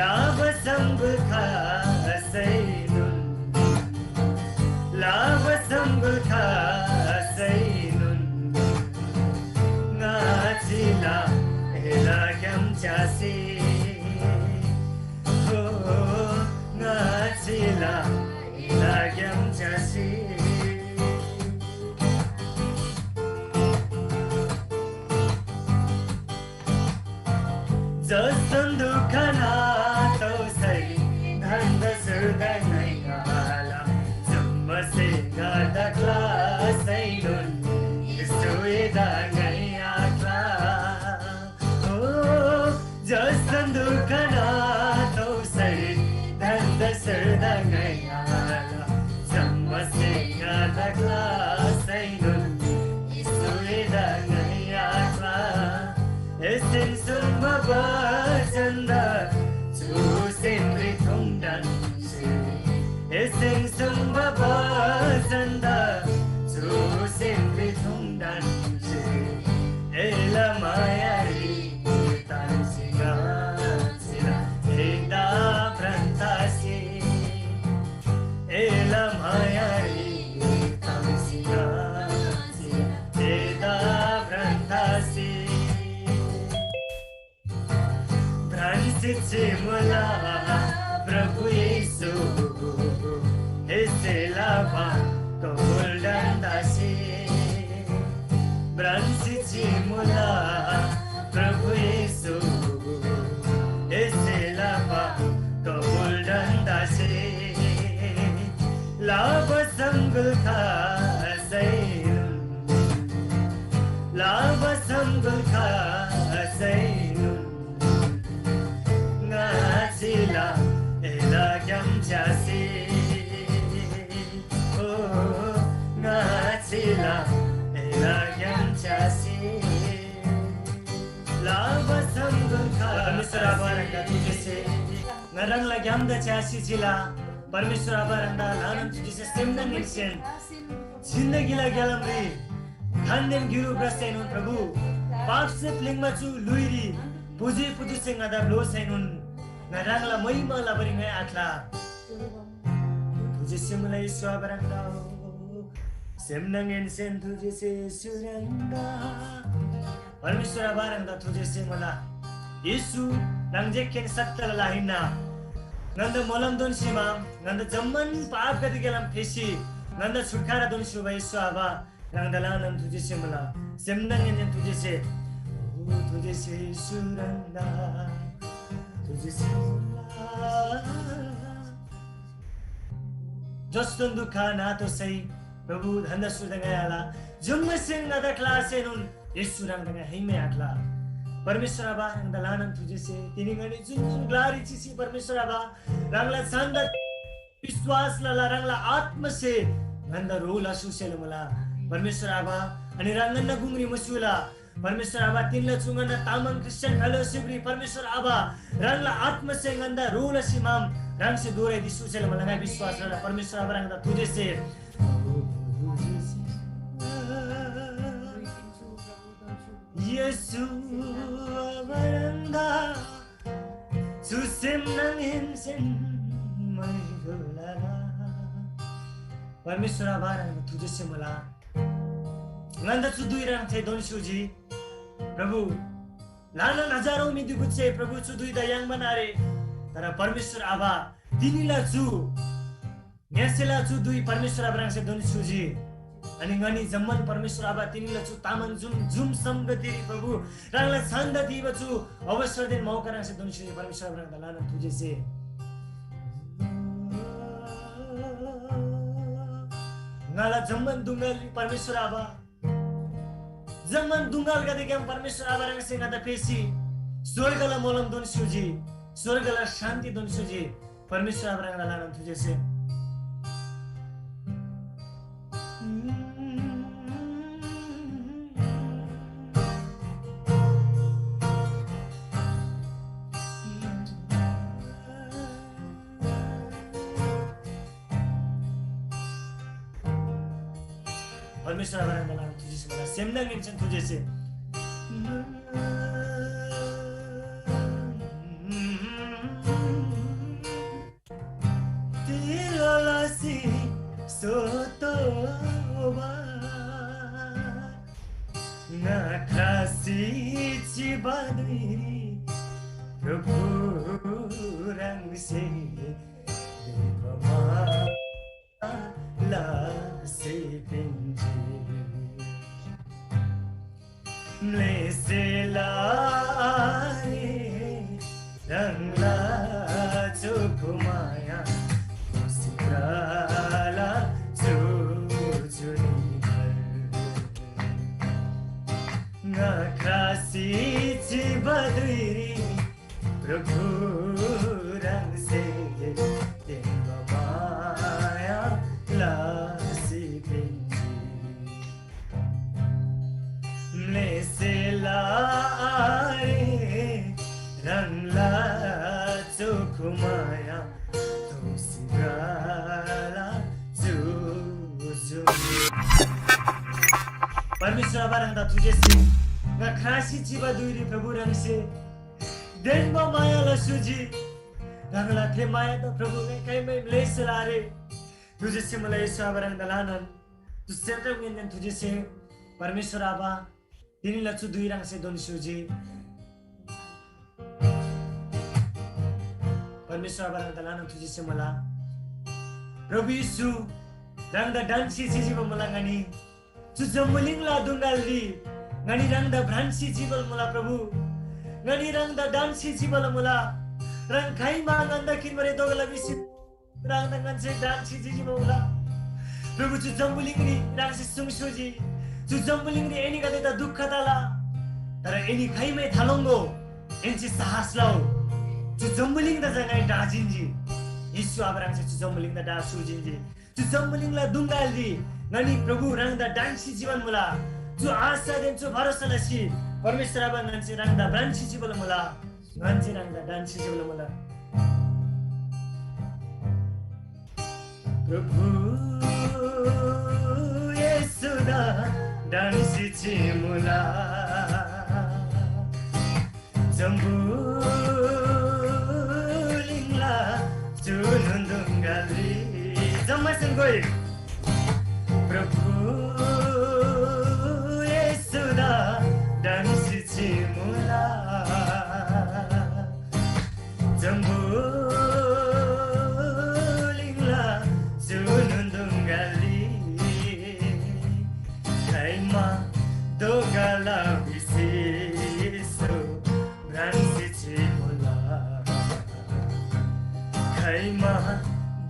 लाबा संगुल खासैनुन, लाबा संगुल खासैनुन। ङाचिला एला ग्याम च्यासी, हो, ङाचिला एला ग्याम च्यासी। जस्तोन दुःख नातोःसै धन्‍दा सुर्दा ङाइ आल। जम्‍मासे ङादा क्‍लासैनोन यिशुएदा ङाइ आक्‍ला। ओ, जस्तोन दुःख नातोःसै धन्‍दा सुर्दा ङाइ आल। जम्‍मासे ङादा क्‍लासैनोन यिशुएदा ङाइ आक्‍ला। एसेन सुङ्बा बचनदा चुसेनरी थुङ्‌डान्‍से। एसेन सुङ्बा बचनदा चुसेनरी थुङ्‌डान्‍से। एला मायारी ताङ्सी ङाचिला एदा भ्रान्‍तासी। एला मायारी ताङ्सी ङाचिला एदा भ्रान्‍तासी। भ्रान्‍सी चिमुला प्रभु येशू, एसे लाबा कबुल डन्‍दासी। भ्रान्‍सी चिमुला प्रभु येशू, एसे लाबा कबुल डन्‍दासी। लाबा संगुल खासैनुन, लाबा संगुल खासैनुन। ङाचिला एला ग्‍याम च्यासी, ओ, ङाचिला एला ग्‍याम च्यासी। लाबा संगुल खा परमेश्‍वर आबा, ह्राङदा थुजेसे ङा ह्राङला ग्‍यामदा च्यासी चिला। परमेश्‍वर आबा, ह्राङदा ल्‍हानान थुजेसे सेमनाङहेन्‍सेन जिन्दगीला ग्‍यालामरी खानदेन गिरु भ्रसैनोन प्रभु, पापसे प्‍लिङ्बा चु ल्‍हुइरी पुजी पुजुसे ङादा ब्‍लोसैनोन ङा ह्राङला महिमा लबारी ङाइ आख्‍ला। थुजेसे मुला येशू आबा ह्राङदा हो। सेमनाङहेन्‍सेन थुजेसे येशू ह्राङदा। परमेश्‍वर आबा ह्राङदा थुजेसे मुला। येशू, ह्राङ जेखेन सत्‍यला ला हिन्‍ना। ङन्‍दा मोलमदोन सिमा, ङन्‍दा जम्‍मान पापगदेग्‍यालाम फेसी, ङन्‍दा छुटकारादोन स्‍युबा येशू आबा, ह्राङदा ल्‍हानान थुजेसे मुला। सेमनाङहेन्‍सेन थुजेसे, ओ थुजेसे येशू ह्राङदा, थुजेसे मुला। जस्‍तोन दुःख नातोःसै प्रभु धन्‍दा सुर्दा ङाइ आल। जुम्‍मासेन ङादा क्‍लासेनोन येशू ह्राङदा ङाइ हाइमै आख्‍ला। परमेश्‍वर आबा, ह्राङदा ल्‍हानान थुजेसे तिनी ङनी जुन जुन ग्‍लारी चिसी परमेश्‍वर आबा, ह्राङला छान्‍दा विश्‍वास लला, ह्राङला आत्‍मासे ङन्‍दा ह्रो लसुसेला मुला। परमेश्‍वर आबा, अनि ह्राङ ङन्‍ना गुङरी मुसुला। परमेश्‍वर आबा, तिनला चु ङन्‍ना तामाङ क्रिस्चियन फेलोसिपरी परमेश्‍वर आबा, ह्राङला आत्‍मासे ङन्‍दा ह्रो लसी माम ह्राङसे दोःरै दिसुसेला मुला ङाइ विश्‍वास लला। परमेश्‍वर आबा, ह्राङदा थुजेसे येशू आबा ह्राङदा चु सेमनाङहेन्‍सेन म्‍हाइगो लला। परमेश्‍वर आबा ह्राङदा थुजेसे मुला। ङन्‍दा चु धुइ ह्राङसे दोन स्‍युजी। प्रभु, ल्‍हानान हजारौँ म्‍हि गिकगुच्‍छे प्रभु चु धुइदा याङ्बान आरे। तर परमेश्‍वर आबा, तिनीला चु ङ्‍यसेला चु धुइ परमेश्‍वर आबा ह्राङसे दोन स्‍युजी। अनि ङनी जम्‍मान परमेश्‍वर आबा तिनीला चु तामाङ जुम जुम संगतिरी प्रभु ह्राङला छान्‍दा दिबा चु अवसरदेन मौका ह्राङसे दोन स्‍युजी। परमेश्‍वर आबा ह्राङदा ल्‍हानान थुजेसे ङाला जम्‍मान दुङ्गाली परमेश्‍वर आबा, जम्‍मान दुङ्गालगदेग्‍याम परमेश्‍वर आबा ह्राङसे ङादा फेसी स्‍वर्गला मोलम दोन स्‍युजी, स्‍वर्गला शान्‍ति दोन स्‍युजी। परमेश्‍वर आबा ह्राङदा ल्‍हानान थुजेसे परमेश्‍वर आबा ह्राङदा ल्‍हानान थुजेसे मुला, सेमनाङहेन्‍सेन थुजेसे। तिललासी सोतोबा, ङा ख्रासी चिबा धुइरी प्रभु ह्राङसे देबमा लसी पिन्‍जी। म्‍लेसेला आरे ह्राङला चोखो माया, सिक्राला चुचुनी ङा ख्रासी चिबा धुइरी प्रभु ह्राङसे तेन्‍बा माया लसी पिन्‍जी। म्‍लेसेला आरे ह्राङला चोखो माया, दोःसी भ्रला चुचुनी। परमेश्‍वर आबा ह्राङदा थुजेसे ङा ख्रासी चिबा धुइरी प्रभु ह्राङसे तेन्‍बा माया लसी स्‍युजी। ह्राङला थे मायादा प्रभु ङाइ खाइमै म्‍लेसेला आरे। थुजेसे मुला येशू आबा ह्राङदा ल्‍हानान, चु सेन्‍ट्रम ङेन्‍देन थुजेसे परमेश्‍वर आबा, तिनीला चु धुइ ह्राङसे दोन्‍सी स्‍युजी। परमेश्‍वर आबा ह्राङदा ल्‍हानान थुजेसे मुला। प्रभु येशू, ह्राङदा ढन्‍सी चिजीबा मुला ङनी। चु जम्‍बुलिङला दुङ्‌गालरी ङनी ह्राङदा भ्रान्‍सी चिबल मुला प्रभु। ङनी ह्राङदा ढन्‍सी चिबल मुला। ह्राङ खाइमा ङन्‍दा किन्‍बारी दोगला भिसी ह्राङदा ङन्‍से ढन्‍सी चिजीबा मुला। प्रभु, चु जम्‍बुलिङरी ह्राङसे सुङस्‍योजी। चु जम्‍बुलिङरी एनीगदेदा दुख तला, तर एनी खाइमै थालोङ्‍गो, एन्‍से साहस लउ। चु जम्‍बुलिङदा चा ङाइ ढाजिन्‍जी। येशू आबा ह्राङसे चु जम्‍बुलिङदा ढास्‍युजिन्‍जी। चु जम्‍बुलिङला दुङ्‌गालरी ङनी प्रभु ह्राङदा ढन्‍सी चिबान मुला। चु आशादेन चु भरोसा लसी परमेश्‍वर आबा ङन्‍से ह्राङदा भ्रान्‍सी चिबान मुला। ङन्‍से ह्राङदा ढन्‍सी चिबान मुला। प्रभु येशूदा ढन्‍सी चिमुला। जम्‍बुलिङला चुनोन दुङ्‌गालरी जम्‍मासेन गोइ। प्रभु येशूदा ढन्‍सी चिमुला। जम्‍बुलिङला चुनोन दुङ्‌गालरी खाइमा दोगला भिसी येशू भ्रान्‍सी चिमुला। खाइमा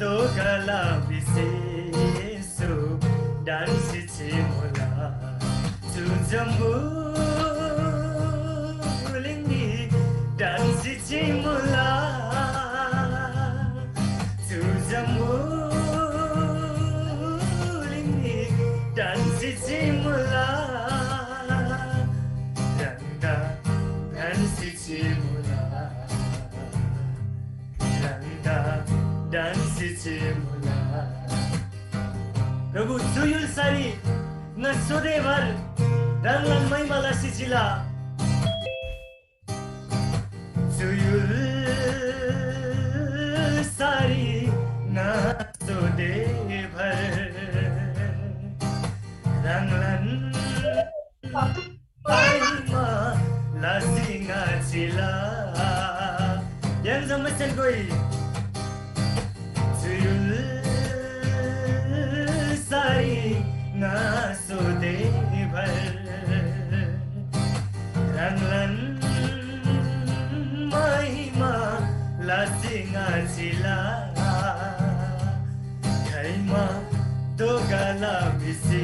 दोगला भिसी येशू ढन्‍सी चिमुला। चु जम्‍बुलिङरी ढन्‍सी चिमुला। चु जम्‍बुलिङरी ढन्‍सी चिमुला। ह्राङदा ढन्‍सी चिमुला। ह्राङदा ढन्‍सी चिमुला। प्रभु, चु य्‍हुल्‍सारी ङा सधैँभर ह्राङलान महिमा लसी चिला। चु य्‍हुल्‍सारी ङा सधैँभर ह्राङलान महिमा लसी ङा चिला। य्‍हाङ जम्‍मासेन गोइ। चु य्‍हुल्‍सारी ङा सधैँभर ह्राङलान महिमा लसी ङा चिला। खाइमा दोगला भिसी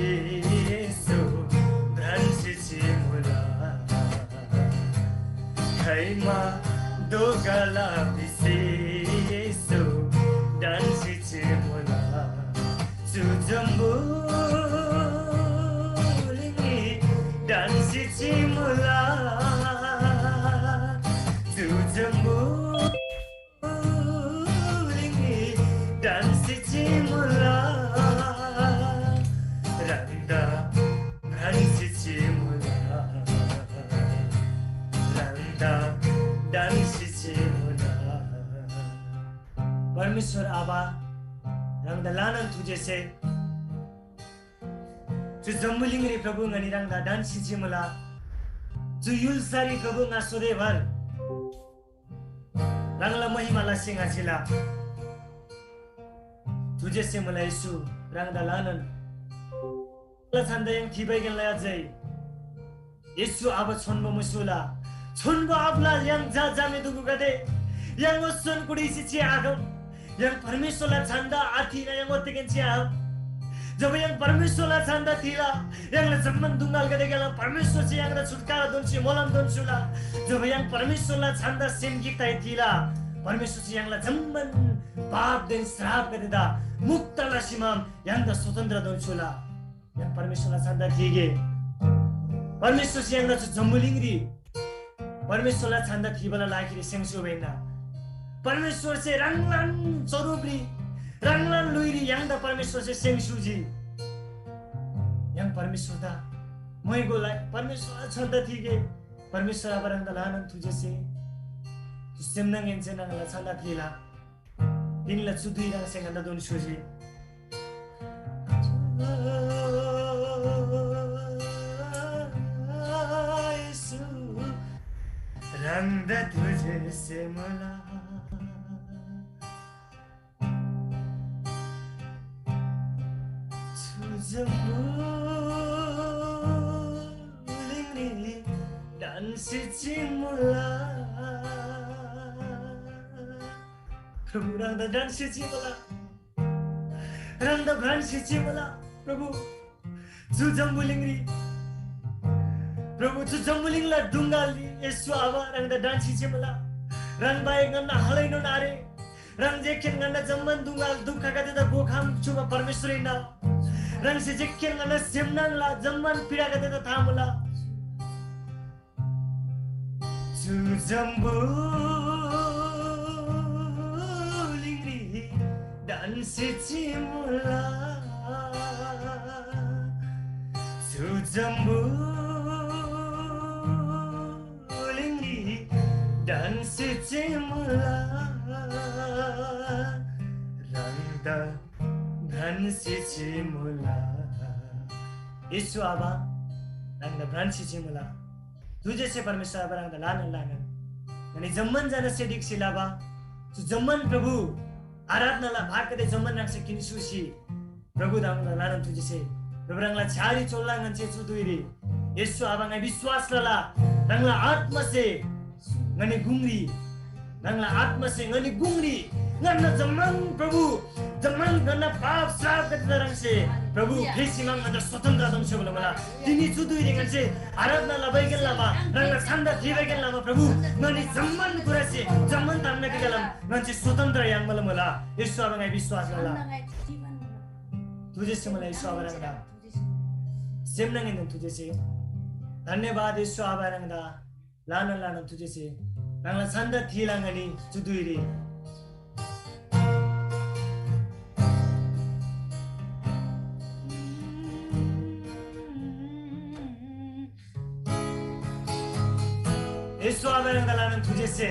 येशू भ्रान्‍सी चिमुला। खाइमा दोगला भिसी येशू ढन्‍सी चिमुला। चु जम्‍बुलिङरी ढन्‍सी चिमुला। चु जम्‍बुलिङरी ढन्‍सी चिमुला। ह्राङदा परमेश्‍वर आबा, ह्राङदा ल्‍हानान थुजेसे। चु जम्‍बुलिङरी प्रभु ङनी ह्राङदा ढन्‍सी चिमुला। चु य्‍हुल्‍सारी प्रभु ङा सधैँभर ह्राङला महिमा लसी ङाचिला। थुजेसे मुला येशू, ह्राङदा ल्‍हानान ला छन्‍दा य्‍हाङ थिबाइकेन ला अझै येशू आबा छोन्‍बो मुसुला। छोन्‍बो आबाला य्‍हाङ झा झामे दुगुगदे, य्‍हाङ ओसन कुटिसी चिआखम। य्‍हाङ परमेश्‍वरला छन्‍दा आथिना य्‍हाङ ओतेकेन चिआखम। जब य्‍हाङ परमेश्‍वरला छन्‍दा थिला, य्‍हाङला जम्‍मान दुङ्गालगदेग्‍याम परमेश्‍वरसे य्‍हाङदा छुटकारा दोन्‍सी मोलम दोन्‍स्‍युला। जब य्‍हाङ परमेश्‍वरला छन्‍दा सेम गिकताइ थिला, परमेश्‍वरसे य्‍हाङला जम्‍मान पापदेन श्रापगदेदा मुक्त लसीमाम य्‍हाङदा स्वतन्त्र दोन्‍स्‍युला। य्‍हाङ परमेश्‍वरला छन्‍दा थीगे। परमेश्‍वरसे य्‍हाङदा चु जम्‍बुलिङरी परमेश्‍वरला छन्‍दा थीबाला लागिरी सेङ्स्‍युबा हिन्‍ना। परमेश्‍वरसे ह्राङलान स्वरूपरी, ह्राङलान ल्‍हुइरी य्‍हाङदा परमेश्‍वरसे सेङ्स्‍युजी। य्‍हाङ परमेश्‍वरदा मोइगोला, परमेश्‍वरला छन्‍दा थीगे। परमेश्‍वर आबा ह्राङदा ल्‍हानान थुजेसे। सेमनाङएनसे ह्राङला छन्‍दा थीला। तिनीला चु धुइ ह्राङसे ङन्‍दा दोन स्‍युजी। येशू, ह्राङदा थुजेसे मुला। चु जम्‍बुलिङरी ढन्‍सी चिमुला। प्रभु, ह्राङदा ढन्‍सी चिमुला। ह्राङदा ढन्‍सी चिमुला। प्रभु, चु जम्‍बुलिङरी, प्रभु, चु जम्‍बुलिङला ढुङ्गारी येशू आबा ह्राङदा ढन्‍सी चिमुला। ह्राङ बाहेक ङन्‍ना खालैनोन आरे। ह्राङ जेखेन ङन्‍ना जम्‍मान दुङ्गा दुःखगदेदा घोखाम छुबा परमेश्‍वर हिन्‍ना। ह्राङसे जेखेन ङन्‍ना सेम न्‍हङला जम्‍मान पीडागदेदा था मुला। चु जम्‍बुलिङरी ढन्‍सी चिमुला। चु जम्‍बुलिङरी ढन्‍सी चिमुला। ह्राङदा ढन्‍सी चिमुला। येशू आबा, ह्राङदा ढन्‍सी चिमुला। थुजेसे परमेश्‍वर आबा, ह्राङदा ल्‍हानान ल्‍हानान। अनि जम्‍मान जनासे ढिक्‍सी लबा चु जम्‍मान प्रभु आराधनाला भागगदे जम्‍मान ह्राङसे किन्‍सुसी प्रभु ह्राङदा ल्‍हानान थुजेसे। प्रभु ह्राङला छ्‌यारी चोल्‍ला ङन्‍से चु धुइरी। येशू आबा, ङाइ विश्‍वास लला, ह्राङला आत्‍मासे ङनी गुङरी, ह्राङला आत्‍मासे ङनी गुङरी ङन्‍ना जम्‍मान प्रभु, जम्‍मान ङन्‍ना पाप श्रापगदेदा ह्राङसे प्रभु फेसी माङ ङन्‍दा स्वतन्त्र दोन्‍स्‍योबा लमुला। तिनी चु धुइरी ङन्‍से आराधना लबाइकेन लमा, ह्राङला छन्‍दा थीबाइकेन लमा प्रभु, ङनी जम्‍मान कुरासे, जम्‍मान तामगदेग्‍याम ङन्‍से स्वतन्त्र याङ्बा लमुला। येशू आबा, ङाइ विश्‍वास लला। थुजेसे मुला येशू आबा ह्राङदा। सेम न्‍हङएनोन थुजेसे। धन्‍यवाद येशू आबा ह्राङदा। ल्‍हानान ल्‍हानान थुजेसे। ह्राङला छन्‍दा थीला ङनी चु धुइरी। येशू आबा ह्राङदा ल्‍हानान थुजेसे।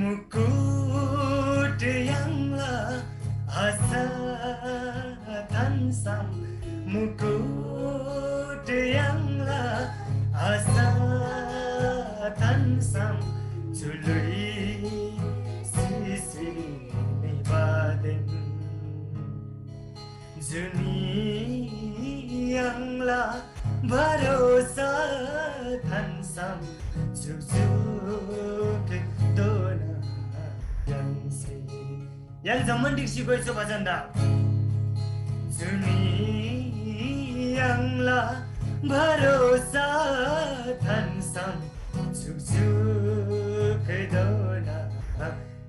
मुकुट याङ्ला आशा थान्‍सम, मुकुट याङ्ला आशा थान्‍सम, जुलुइ सिसी निबादेन। जुनी य्‍हाङला भरोसा थान्‍सम जुकजुकधोना य्‍हाङसे। य्‍हाङ जम्‍मान ढिक्‍सी गोइचो भजनदा। जुनी य्‍हाङला भरोसा थान्‍सम जुकजुकधोना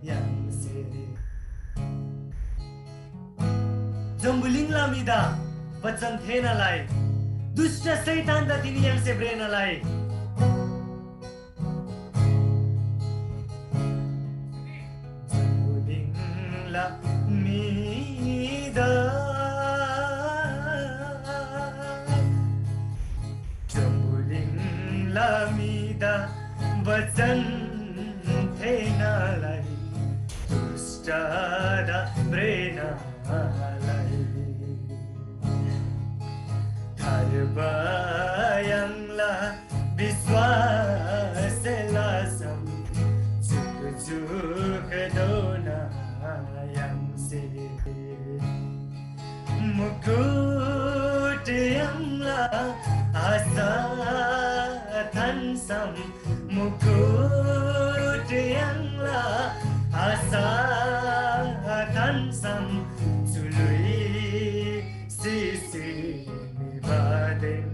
य्‍हाङसे। जम्‍बुलिङला म्‍हिदा बचन थेःना लइ, दुष्‍ट शैतानदा तिनी य्‍हाङसे भ्रेना लइ। जम्‍बुलिङला म्‍हिदा ज्यादा भ्रेना लइ। थार्बा य्‍हाङला विश्‍वास लसम जुकजुकधोना य्‍हाङसे मुकुट य्‍हाङला आशा थान्‍सम मुकुट य्‍हाङला आशा थान्‍सम चुलुइ सिसी निबादेन।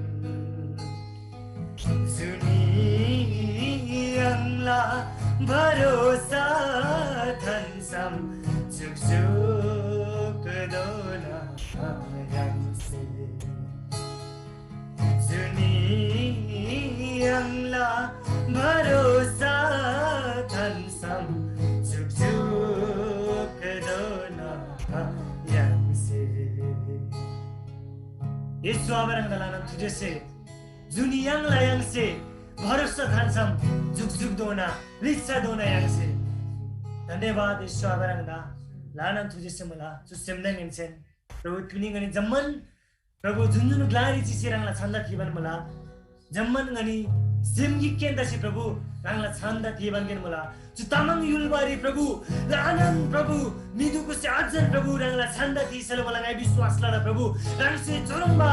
जुनी य्‍हाङला भरोसा थान्‍सम जुकजुकधोना य्‍हाङसे। जुनी य्‍हाङला भरोसा थान्‍सम जुकजुकधोना य्‍हाङसे। येशू आबा ह्राङदा ल्‍हानान थुजेसे जुनी य्‍हाङला य्‍हाङसे भरोसा थान्‍सम जुकजुकधोना लिच्‍छाधोना य्‍हाङसे। धन्‍यवाद येशू आबा ह्राङदा ल्‍हानान थुजेसे मुला। चु सेमनाङहेन्‍सेन प्रभु तिनी ङनी जम्‍मान प्रभु जुन जुन ग्‍लारी चिसी ह्राङला छन्‍दा थीबान मुला, जम्‍मान ङनी सेम गिककेन तसी प्रभु ह्राङला छन्‍दा थीबानकेन मुला। चु तामाङ युल्‍बारी प्रभु ल्‍हानान प्रभु म्‍हि दुगुसे अझन प्रभु ह्राङला छन्‍दा थीसेला मुला। ङाइ विश्‍वास लला प्रभु ह्राङसे चुह्रङ्बा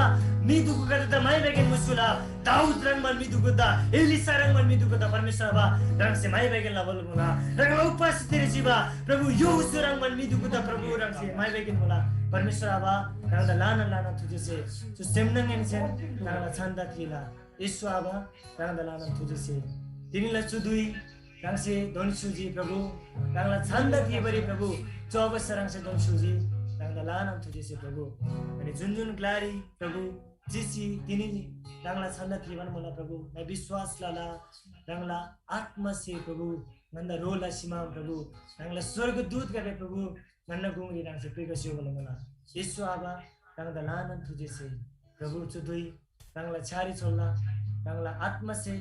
म्‍हि दुगुगदेदा म्‍हाइबागेन मुसुला। दाऊद ह्रङ्‌बान म्‍हि दुगुदा, एलिशा ह्रङ्‌बान म्‍हि दुगुदा परमेश्‍वर आबा ह्राङसे म्‍हाइबागेन लबा मुला। ह्राङला उपस्थितिरी चिबा प्रभु यहोशू ह्रङ्‌बान म्‍हि दुगुदा प्रभु ह्राङसे म्‍हाइबागेन मुला। परमेश्‍वर आबा ह्राङदा ल्‍हानान ल्‍हानान थुजेसे चु सेमनाङहेन्‍सेन ह्राङला छन्‍दा थीला। येशू आबा ह्राङदा ल्‍हानान थुजेसे तिनीला चु धुइ ह्राङसे दोन स्‍युजी प्रभु, ह्राङला छन्‍दा थीबारी प्रभु चु अवश्य ह्राङसे दोन स्‍युजी ह्राङदा ल्‍हानान थुजेसे प्रभु। अनि जुन जुन ग्‍लारी प्रभु चिसी तिनी ह्राङला छन्‍दा थीबान मुला प्रभु। ङाइ विश्‍वास लला ह्राङला आत्‍मासे प्रभु ङन्‍दा ह्रो लसीमा प्रभु ह्राङला स्‍वर्गदूतगदे प्रभु ङन्‍ना गुङरी ह्राङसे पुइखसी उबला मुला। येशू आबा ह्राङदा ल्‍हानान थुजेसे प्रभु चु धुइ ह्राङला छ्‌यारी छोल्‍ला। ह्राङला आत्‍मासे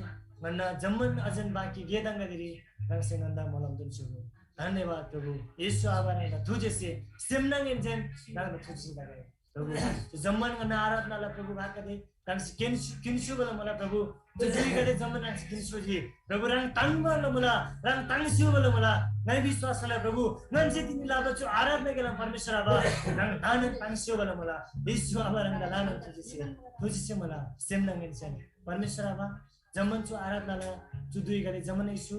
ङन्‍ना जम्‍मान अझन बाँकी गे ताङ्‌गदेरी ह्राङसे ङन्‍दा मोलम दोन्‍स्‍योगो। धन्‍यवाद प्रभु। येशू आबा ह्राङदा थुजेसे सेमनाङहेन्‍सेन ह्राङदा थुजेसे तगै। प्रभु, चु जम्‍मान ङन्‍ना आराधनाला प्रभु भागदे ह्राङसे किन्‍सु-, किन्‍सुबला मुला प्रभु। चु जुइगदे जम्‍मान ह्राङसे किन्‍सुजी। प्रभु, ह्राङ ताङ्‍बाला मुला, ह्राङ ताङ्स्‍युबला मुला। ङाइ विश्‍वास लला प्रभु, ङन्‍से तिनी लबा चु आराधना गेला परमेश्‍वर आबा, ह्राङ ल्‍हानान ताङ्स्‍युबला मुला। येशू आबा ह्राङदा ल्‍हानान थुजिसे, थुजिसे मुला। सेमनाङहेन्‍सेन परमेश्‍वर आबा, जम्‍मान चु आराधनाला चु धुइगदे जम्‍मान येशू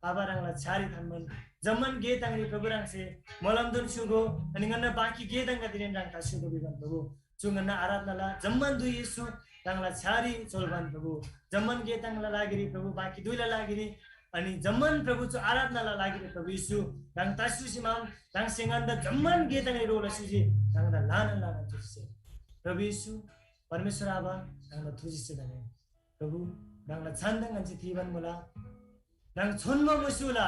आबा ह्राङला छ्‌यारी थान्‍बान जम्‍मान गे ताङरी प्रभु ह्राङसे मोलम दोन्‍स्‍युगो, अनि ङन्‍ना बाँकी गे ताङगदेरीन ह्राङ तस्‍युगो भिबान प्रभु। चु ङन्‍ना आराधनाला जम्‍मान धुइ येशू ह्राङला छ्‌यारी चोल्‍बान प्रभु। जम्‍मान गे ताङला लागिरी प्रभु, बाँकी धुइला लागिरी, अनि जम्‍मान प्रभु चु आराधनाला लागिरी प्रभु येशू ह्राङ तस्‍युसी माम ह्राङसे ङन्‍दा जम्‍मान गे ताङरी ह्रो लस्‍युजी ह्राङदा ल्‍हानान ल्‍हानान थुजिसे। प्रभु येशू परमेश्‍वर आबा ह्राङदा थुजिसे धन्‍यवाद। प्रभु, ह्राङला छान्‍दा ङन्‍से थीबान मुला। ह्राङ छोन्‍बो मुस्‍युला,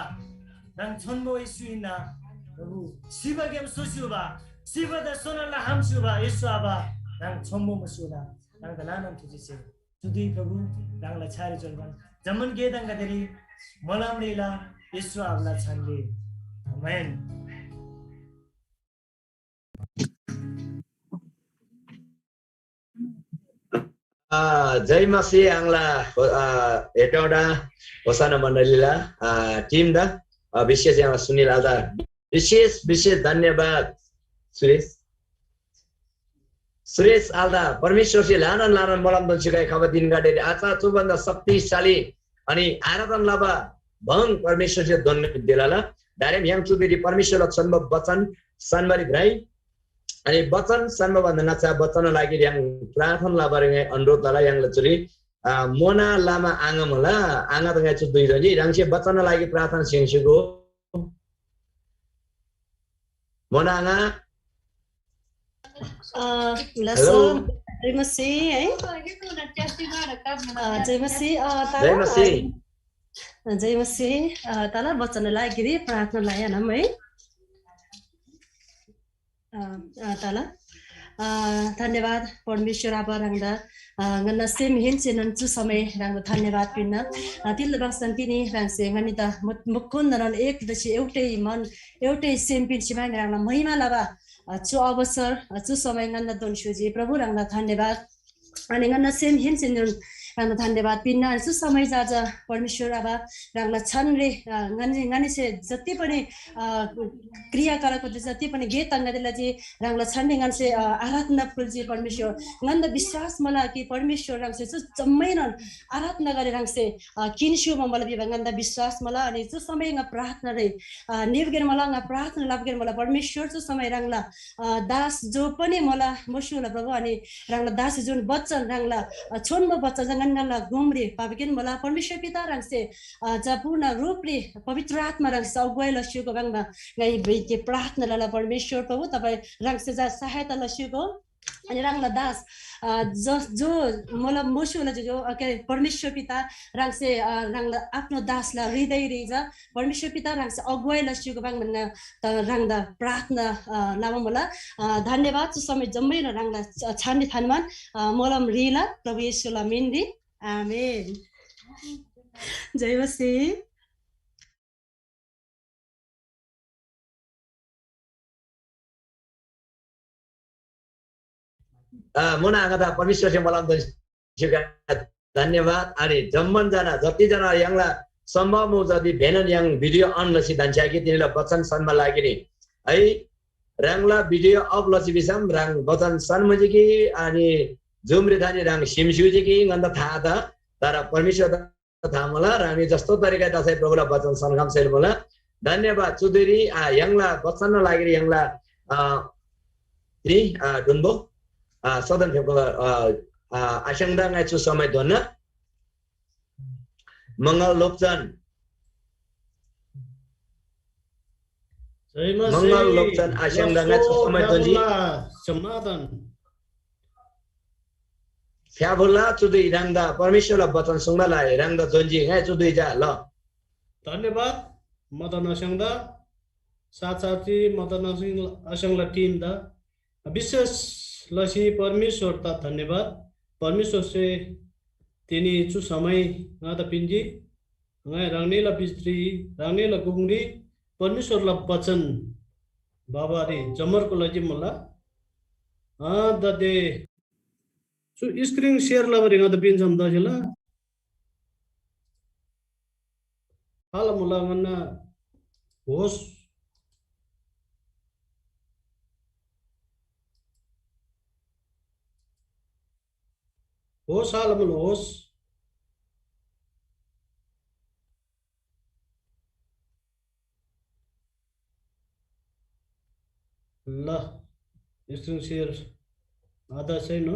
ह्राङ छोन्‍बो येशू हिन्‍ना। प्रभु, सिबाग्‍याम सोस्‍युबा, सिबादा सोनाला हाम स्‍युबा येशू आबा, ह्राङ छोन्‍बो मुस्‍युला। ह्राङदा ल्‍हानान थुजिसे। चु धुइ प्रभु, ह्राङला छ्‌यारी चोल्‍बान जम्‍मान गे ताङगदेरी मोलम ह्रीला येशू आबाला छानरी। आमेन। आ, जय मसीह आङला, आ, हेटौडा होसाना मण्डलीला, आ, टिमदा, आ, विशेष यहाँला सुनिल आलदा विशेष, विशेष धन्यवाद सुरेश। सुरेश आलदा परमेश्वरसे ल्हानान ल्हानान मोलम दोन्‍सी खबा दिनगदेरी आचा चु भन्दा शक्तिशाली अनि आराधना लबा भङ परमेश्वरसे दोन दिलाला। डाइरेक्ट य्‍हाङ चुबेरी परमेश्वरला छन्‍बा वचन सन्‍बारी भ्राइ। अनि वचन सन्‍बा भन्दा ङाच्‍छा वचनला लागिरी य्‍हाङ प्रार्थना लबारी ङाइ अनुरोध लला। य्‍हाङला चुरी, आ, मोना लामा आङा मुला, आङा त ङाइ चु दुइ दोजी, ह्राङसे वचनला लागि प्रार्थना स्‍य्‍हूगो। मोना आङा। अ, ल हेलो। सर, जय मसीह है। अ, जय मसीह, अ, तर, जय मसीह। अ, जय मसीह, अ, तर वचनला लागिरी प्रार्थना लयानम है। अ, अ, तल धन्यवाद परमेश्वर आबा ह्राङदा। ङन्‍ना सेम हिन्‍सेनोन चु समय ह्राङदा धन्यवाद पिन्‍ना। तिल्‍ला बास्‍तन तिनी ह्राङसे ङन्‍नीदा मुक्‍कुन्‍दनन एक दसी एउटै मन, एउटै सेम पिन्‍सी माइ ह्राङला महिमा लबा चु अवसर, चु समय ङन्‍दा दोन स्‍युजी। प्रभु ह्राङदा धन्यवाद। अनि ङन्‍ना सेम हिन्‍सेनोन ह्राङदा धन्यवाद पिन्‍ना। अनि चु समय जा जा परमेश्वर आबा ह्राङला छानरे ङन्‍नी ङन्‍नीसे जति पनि क्रियाकलापगदे जति पनि गे तङ्गदेला जे ह्राङला छानरी ङन्‍से आराधना फुल्‍जी परमेश्वर। ङन्‍दा विश्वास मला कि परमेश्वर ह्राङसे चु जम्‍मैनोन आराधना गरी ह्राङसे किन्‍स्‍यु मम्‍बला भिबा ङन्‍दा विश्वास मला। अनि चु समय ङा प्रार्थना रे निबगेन मला, ङा प्रार्थना लबगेन मला परमेश्वर। चु समय ह्राङला दास जो पनि मला मस्‍युला प्रभु, अनि ह्राङला दास जुन बच्चन ह्राङला छोन्‍बो बच्चन चा ङन्‍गला गुमरी पाबगेन मला परमेश्वर पिता ह्राङसे जा पूर्ण रूपरी पवित्र आत्मा ह्राङसे अगुवाई लस्‍युको बाङमा ङाइ भिके प्रार्थना लला परमेश्वर प्रभु, तपाईँ ह्राङसे जा सहायता लस्‍युको। अनि ह्राङला दास जो जो मतलब मस्‍युला जो जो के परमेश्वर पिता ह्राङसे ह्राङला आफ्नो दासला हृदय रिजा परमेश्वर पिता ह्राङसे अगुवाई लस्‍युको बाङमा ह्राङदा प्रार्थना लबा मुला। धन्यवाद। चु समय जम्मै ह्राङला छान्‍नी थान्‍बान मोलम रिला प्रभु येशूला मिनरी। आमेन। जय मसीह। मुना आङा ता परमेश्वरसे मोलम दोन धन्यवाद। अनि जम्‍मान जना जति जना यङला सम्भव मु जति भेनन यङ भिडियो अन लसी धन्‍छ्‌याकी तिनीला बचन सन्‍बा लागिरी है। ह्राङला भिडियो अप लसी भिसम ह्राङ बचन सन्‍मुजी कि अनि जुमरी थानी ह्राङ सिमस्‍युजी कि ङन्‍दा था त, तर परमेश्‍वर था मुला। ह्राङनी जस्तो तरिका तसै प्रभुला बचन सन्‍खम सेल मुला। धन्यवाद चुधुरी। आ यङला बचन लागिरी यङला आ नि आ डुन्‍बो आ सदन फेको आ आ आस्‍याङ्दा ङाइ चु समय धोन्‍ना। मंगल लोप्‍चन। जय मसीह। मंगल लोप्‍चन आस्‍याङ्दा ङाइ चु समय धोन्‍जी। समाधान। फ्‍याफुल्‍ला चुदुइ ह्राङदा परमेश्‍वरला बचन सुङ्बाला ह्राङदा जोन्‍जी ङाइ चुदुइ जा ल। धन्यवाद मदन आस्‍याङदा साथसाथी मदन आस्‍याङला टिमदा विशेष लसी परमेश्‍वरदा धन्यवाद। परमेश्‍वरसे तिनी चु समय ङादा पिन्‍जी। ङाइ ह्राङनीला भित्री ह्राङनीला गुङरी परमेश्‍वरला बचन बाबारी जमरको लागि मुला। अ दते चु स्क्रिन सेयर लबारी ङादा पिन्‍सम दसेला हाला मुला ङन्‍ना होस होस हाला मुला होस। ल स्क्रिन सेयर आधा छैन।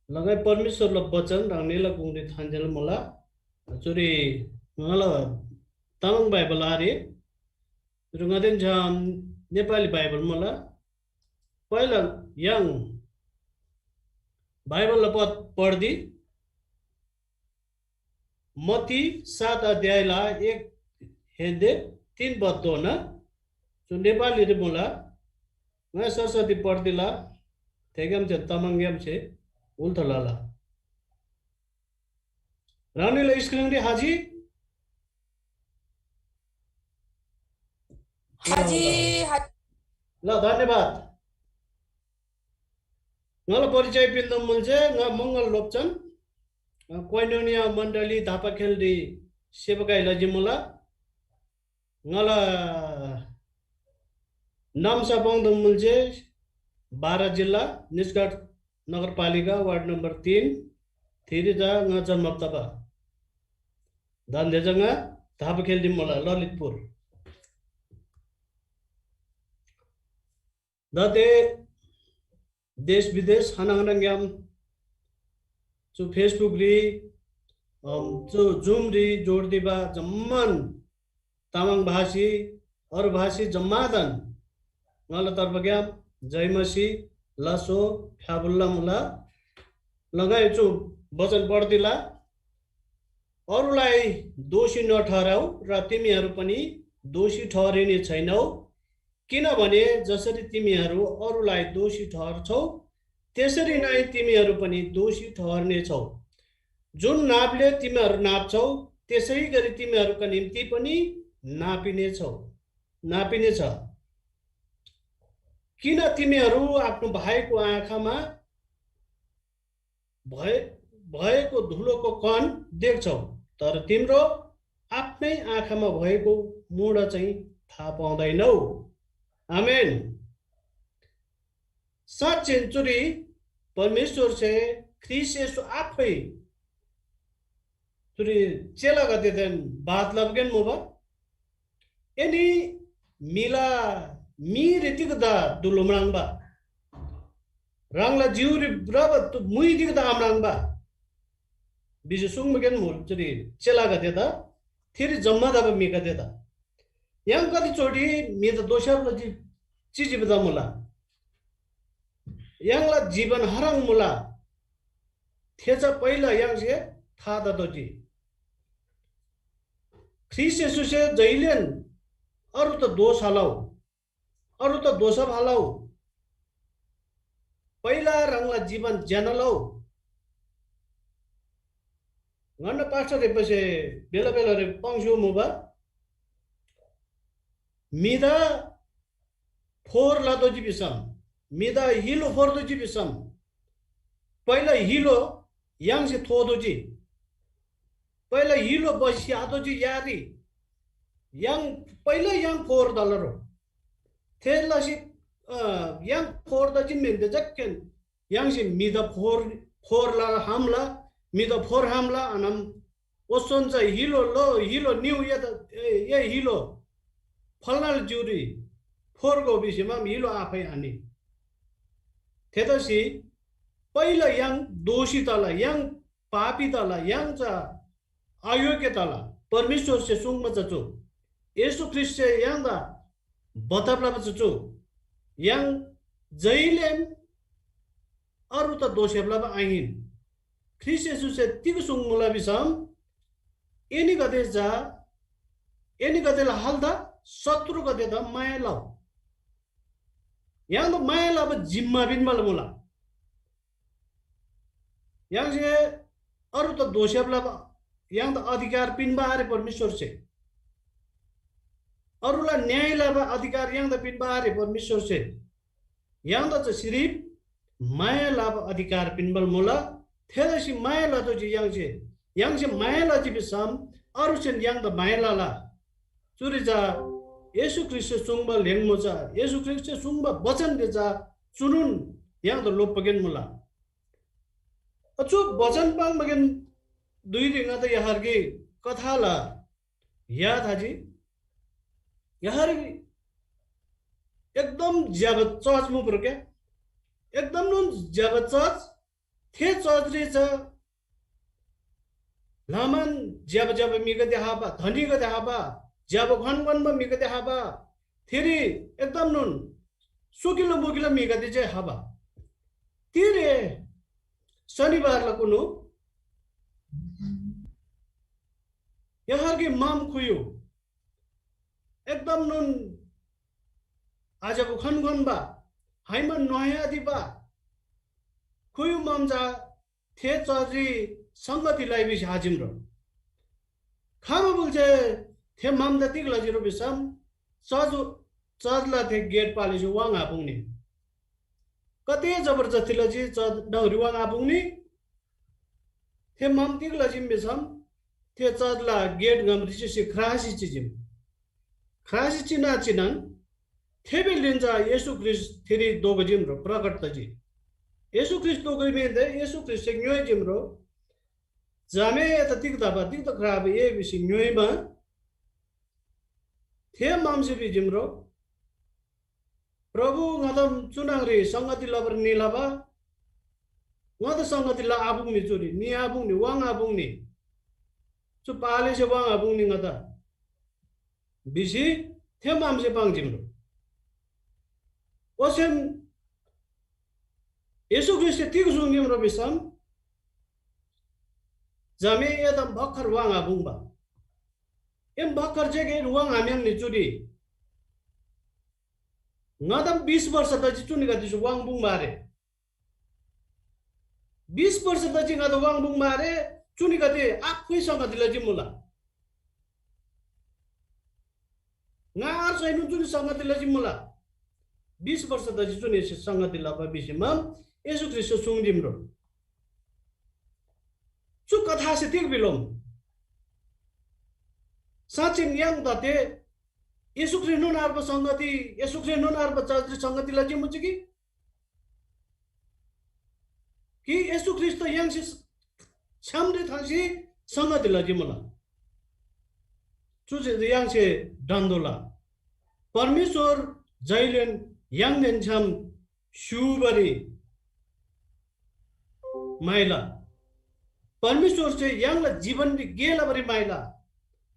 लगाइ परमेश्वरला बचन ह्राङनीला गुङरी थान्‍जेल मुला। चुरी ङाला तामाङ बाइबल आरे। चुरी ङादेन छ्‌याम नेपाली बाइबल मुला। पहिला य्‍हाङ बाइबलला पद पढ्दी। मत्ती सात अध्यायला एक हेन्‍दे तीन पदधोना चु नेपालीरी मुला। ङाइ सरस्वती पढ्दिला, थेग्‍यामसे तामाङग्‍यामसे उल्था लला। ह्राङनीला स्क्रिनरी हाजी? हाजी, हाजी। ल, धन्यवाद। ङाला परिचय पिन्‍दोम मुल जे ङा मंगल लोप्चन, अ, कोइनोनिया मण्डली धापाखेलरी सेवकाई लजी मुला। ङाला नाम्‍सा पाङ्दोम मुल जे बारा जिल्ला निजगढ नगरपालिका वार्ड नम्बर तीन थिरी चा ङा जन्म तबा। दान्‍दे चा ङा धापाखेलरी मुला ललितपुर। दाते देश विदेश हनाङग्‍याम चु Facebook री, अम, चु Zoom री जोड दिबा जम्‍मान तामाङ भाषी, अरू भाषी जम्‍मादान ङाला तर्फग्‍याम जय मसीह, लासो, फ्‍याफुल्‍ला मुला। लगाइ चु वचन पढ्दिला। अरूलाई दोषी नठहराऊ र तिमीहरू पनि दोषी ठहरिने छैनौ। किनभने जसरी तिमीहरू अरूलाई दोषी ठहर्छौ, त्यसरी नै तिमीहरू पनि दोषी ठहर्नेछौ। जुन नापले तिमीहरू नाप्छौ, त्यसै गरी तिमीहरूका निम्ति पनि नापिनेछौ, नापिनेछ। किन तिमीहरू आफ्नो भाइको आँखामा भए-, भएको धुलोको कण देख्छौ, तर तिम्रो आफ्नै आँखामा भएको मुडा चाहिँ थाहा पाउँदैनौ? आमेन। साँच्‍चीन चुरी परमेश्‍वरसे ख्रीष्‍ट येशू आफै चुरी चेलागदेदेन बात लबगेन मुबा। एनी म्‍हिला मीरी तिग्‍दा दुलु म्राङ्बा? ह्राङला जिउरी भ्रबा तु-, मुइ तिग्‍दा आम्राङ्बा? भिसी सुङ्बागेन मुल चुरी चेलागदेदा, थेरी जम्‍मा तबा म्‍हिगदेदा। य्‍हाङ कति चोटि म्‍हिदा दोषब लजी चिजीब तमुला? य्‍हाङला जीवन हराङ मुला? थे चा पहिला य्‍हाङसे था ततोःजी। ख्रीष्‍ट येशूसे जैलेन अरू त दोष आलौ, अरू त दोषब आलौ। पहिला ह्राङला जीवन ज्‍यना लौ। ङन्‍ना पास्टर रेप्‍बासे बेला बेला रे पाङ्स्‍यो मुबा। म्‍हिदा फोहोर लतोःजी भिसम, म्‍हिदा हिलो फोर्तोःजी भिसम, पहिला हिलो य्‍हाङसे थोतोःजी। पहिला हिलो बसी आतोःजी यारी। य्‍हाङ, पहिला य्‍हाङ फोहोर तला रो। थे लसी, अ, य्‍हाङ फोहोर तजी म्‍हेन्‍दे जक्‍केन य्‍हाङसे म्‍हिदा फोहोर, फोहोर लला हामला, म्‍हिदा फोहोर हामला आनम ओसोन चा हिलो लो, हिलो निउ, ए, ए हिलो फलनाल जिउरी फोहोर गो भिसीमा हिलो आफै आनि। थेतसी पहिला य्‍हाङ दोषी तला, य्‍हाङ पापी तला, य्‍हाङ चा अयोग्य तला। परमेश्‍वरसे सुङ्बा चा चु, येशू ख्रीष्‍टसे य्‍हाङदा बतब लबा चा चु, य्‍हाङ जैलेन अरू त दोषब लबा आहिन। ख्रीष्‍ट येशूसे तिग सुङ्मुला भिसम, एनीगदे चा एनीगदेला हालदा शत्रुगदेदा माया लउ। य्‍हाङदा माया लबा जिम्‍मा पिन्‍बाला मुला। य्‍हाङसे अरू त दोषब लबा य्‍हाङदा अधिकार पिन्‍बा आरे परमेश्‍वरसे। अरूला न्‍याय लबा अधिकार य्‍हाङदा पिन्‍बा आरे परमेश्‍वरसे। य्‍हाङदा चा सिरिफ माया लबा अधिकार पिन्‍बाल मुला। थेतसी माया लतोःजी य्‍हाङसे। य्‍हाङसे माया लजी भिसम अरूसेन य्‍हाङदा माया लला। चुरी चा येशू ख्रीष्‍टसे सुङ्बा ल्‍हेङ्मो चा, येशू ख्रीष्‍टसे सुङ्बा बचनदे चा चुनोन य्‍हाङदा लोप्‍बागेन मुला। चु बचन पाङ्बागेन धुइरी ङादा य्‍हालरी कथाला या थाजी। य्‍हालरी एकदम ज्‍यबा चर्च मुबा क्या, एकदमनोन ज्‍यबा चर्च। थे चर्चरी चा ल्‍हानान ज्‍यबा ज्‍यबा म्‍हिगदे खबा, धनीगदे खबा, ज्‍यबा ख्‍वान क्‍वान्‍बा म्‍हिगदे खबा, थेरी एकदमनोन सोकिलो मोकिलो म्‍हिगदे जे खबा। तिरे शनिबारला कुनु य्‍हालरी माम खुयु एकदमनोन आज्‍यबा ख्‍वान क्‍वान्‍बा, हाइमा नोया दिबा खुयु माम चा थे चर्चरी संगति लइ भिसी हाजिम रो। खमा बुल्‍से थे मामदा तिग लजी रो भिसम, चर्च, चर्चला थे गेट पालेसे वाङ आपुङ्नी। कते जबरजस्ती लजी चर्च डङरी वाङ आपुङ्नी। थे माम तिग लजिम भिसम, थे चर्चला गेट ङामरी चिसी ख्रासी चिजिम। ख्रासी चिना चिनान थे बेल्‍लीन चा येशू ख्रीष्‍ट थेरी दोगजिम रो प्रकट तजी। येशू ख्रीष्‍ट दोगजिम हेन्‍दे येशू ख्रीष्‍टसे ङ्‌योइजिम रो, झामे एदा तिग तबा, तिग्‍दा ख्राबा ए भिसी ङ्‌योइमा, थे मामसे भिजिम रो, प्रभु, ङादा चु न्‍हङरी संगति लबारी निलबा, ङादा संगति ल आपुङ्नी, चुरी नि आपुङ्नी, वाङ आपुङ्नी, चु पालेसे वाङ आपुङ्नी ङादा भिसी थे मामसे पाङ्जिम रो। ओसेम येशू ख्रीष्‍टसे तिग सुङ्जिम रो भिसम, जमे एदम भक्‍खर वाङ आपुङ्बा। एम भक्‍खर जेके वाङ आम्‍याङ्नी चुरी। ङादाम बिस वर्ष तजी चुनीगदेसे वाङ बुङ्बा आरे। बिस वर्ष तजी ङादा वाङ बुङ्बा आरे, चुनीगदे आफै संगति लजी मुला। ङा आर सैनु चुनी संगति लजी मुला। बिस वर्ष तजी चुनीसे संगति लबा भिसीमा येशू ख्रीष्‍ट सुङ्दिम्रो। चु कथासे तिग बिलोम? साँच्‍चिन य्‍हाङ दाते येशू ख्रीष्‍टनोन अर्बा संगति, येशू ख्रीष्‍टनोन अर्बा चर्चरी संगति लजी मुजी कि? कि येशू ख्रीष्‍ट य्‍हाङसे छ्‌यामरी थान्‍सी संगति लजी मुला? चुसे य्‍हाङसे ढन्‍तोःला। परमेश्‍वर जैलेन य्‍हाङदेन छ्‌याम स्‍युबारी म्‍हाइला। परमेश्‍वरसे य्‍हाङला जीवनरी गे लबारी म्‍हाइला,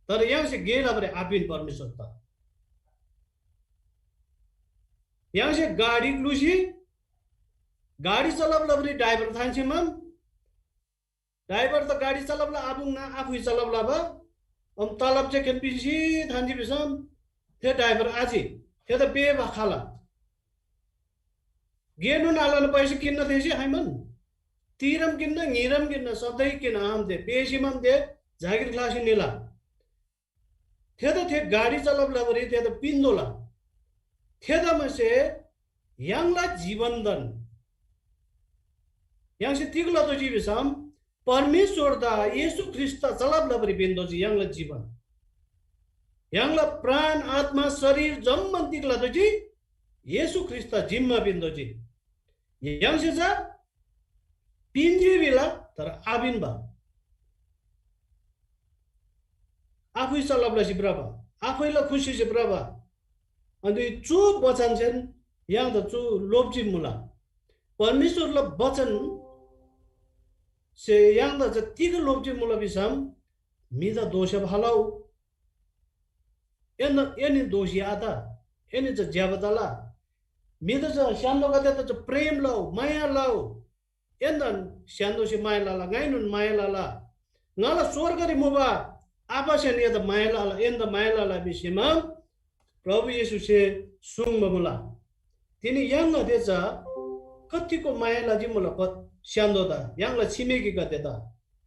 तर य्‍हाङसे गे लबारी आपिन परमेश्‍वरदा। य्‍हाङसे गाडी ग्‍लुसी गाडी चलब लबारी ड्राइभर थान्‍सेमान ड्राइभर त गाडी चलब ला आपुङ्ना आफुइ चलब लबा। अम तलब जे खेन पिन्‍सी थान्‍जी भिसम थे ड्राइभर आजी थेदा पेबा खाला। गेनु नालान पैसा किन्न थेसी हाइमन। तीरम किन्न, ङिरम किन्न, सधैँ किन आम दे, पेसीमन दे, जागिर ख्‍लासी निला। थेदा थे गाडी चलब लबारी थेदा पिन्‍तोःला। थेतमासे य्‍हाङला जीवनदान य्‍हाङसे तिग लतोःजी भिसम परमेश्‍वरदा येशू ख्रीष्‍टदा चलब लबारी पिन्‍तोःजी य्‍हाङला जीवन। य्‍हाङला प्राण, आत्मा, शरीर जम्‍मान तिग लतोःजी येशू ख्रीष्‍टदा जिम्‍मा पिन्‍तोःजी। य्‍हाङसे चा पिन्‍जी भिला, तर आपिन्‍बा। आफै चलब लसी भ्रबा, आफैला खुसीसे भ्रबा। अनि चु बचनसेन य्‍हाङदा चु लोप्‍जी मुला। परमेश्‍वरला बचनसे य्‍हाङदा चा तिग लोप्‍जी मुला भिसम, म्‍हिदा दोष फालौ। एन, एनी दोषी आत, एनी चा ज्‍यबा तला। म्‍हिदा चा स्‍य्‍हान्‍दोगदेदा चा प्रेम लउ, माया लउ। एन्‍दान स्‍य्‍हान्‍दोसे माया लला, ङाइनोन माया लला। ङाला स्‍वर्गरी मुबा आबासेन एदा माया लला, एन्‍दा माया लला भिसीमा प्रभु येशूसे सुङ्बा मुला। तिनी य्‍हाङगदे चा कतिको माया लजी मुला प-, स्‍य्‍हान्‍दोदा, य्‍हाङला छिमेकीगदेदा,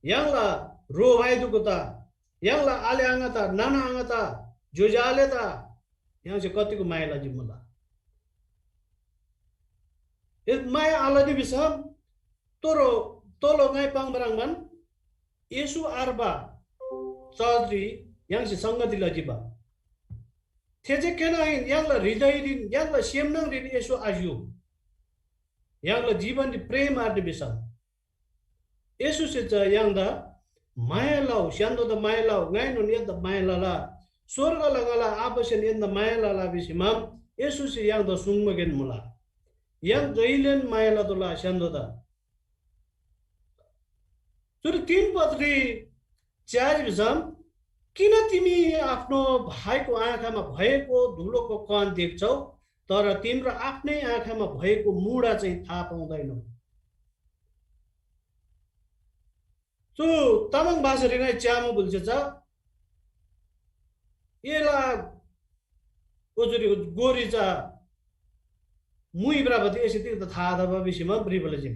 य्‍हाङला ह्रो भाइदुगुदा, य्‍हाङला आले आङादा, नाना आङादा, ज्‍योज्‍यो आलेदा य्‍हाङसे कतिको माया लजी मुला। ए माया आलनी भिसम तोरो, तोलो ङाइ पाङ्बा ह्रङ्‌बान येशू आर्बा चर्चरी य्‍हाङसे संगति लजीबा। थे जे केन आहिन, य्‍हाङला हृदयरीन, य्‍हाङला सेमनाङरीन येशू आज्‍यू। य्‍हाङला जीवनरी प्रेम आर्नी भिसम येशूसे चा य्‍हाङदा माया लउ, स्‍य्‍हान्‍दोदा माया लउ, ङाइनोन एदा माया लला। स्‍वर्गला ङाला आबासेन एन्‍दा माया लला भिसीमा येशूसे य्‍हाङदा सुङ्बागेन मुला। य्‍हाङ जैलेन माया लतोःला स्‍य्‍हान्‍दोदा। चुरी तीन पदरी च्यारी भिसम, किन तिमी आफ्नो भाइको आँखामा भएको धुलोको कण देख्छौ, तर तिम्रो आफ्नै आँखामा भएको मुडा चाहिँ थाहा पाउँदैनौ? चु तामाङ भाषारी ङाइ च्यामु बुल्‍से चा एला ओजुरी गोरी चा मुइ भ्रबादी एसे तिग्‍दा था तबा भिसीमा भ्रिबा लजीम।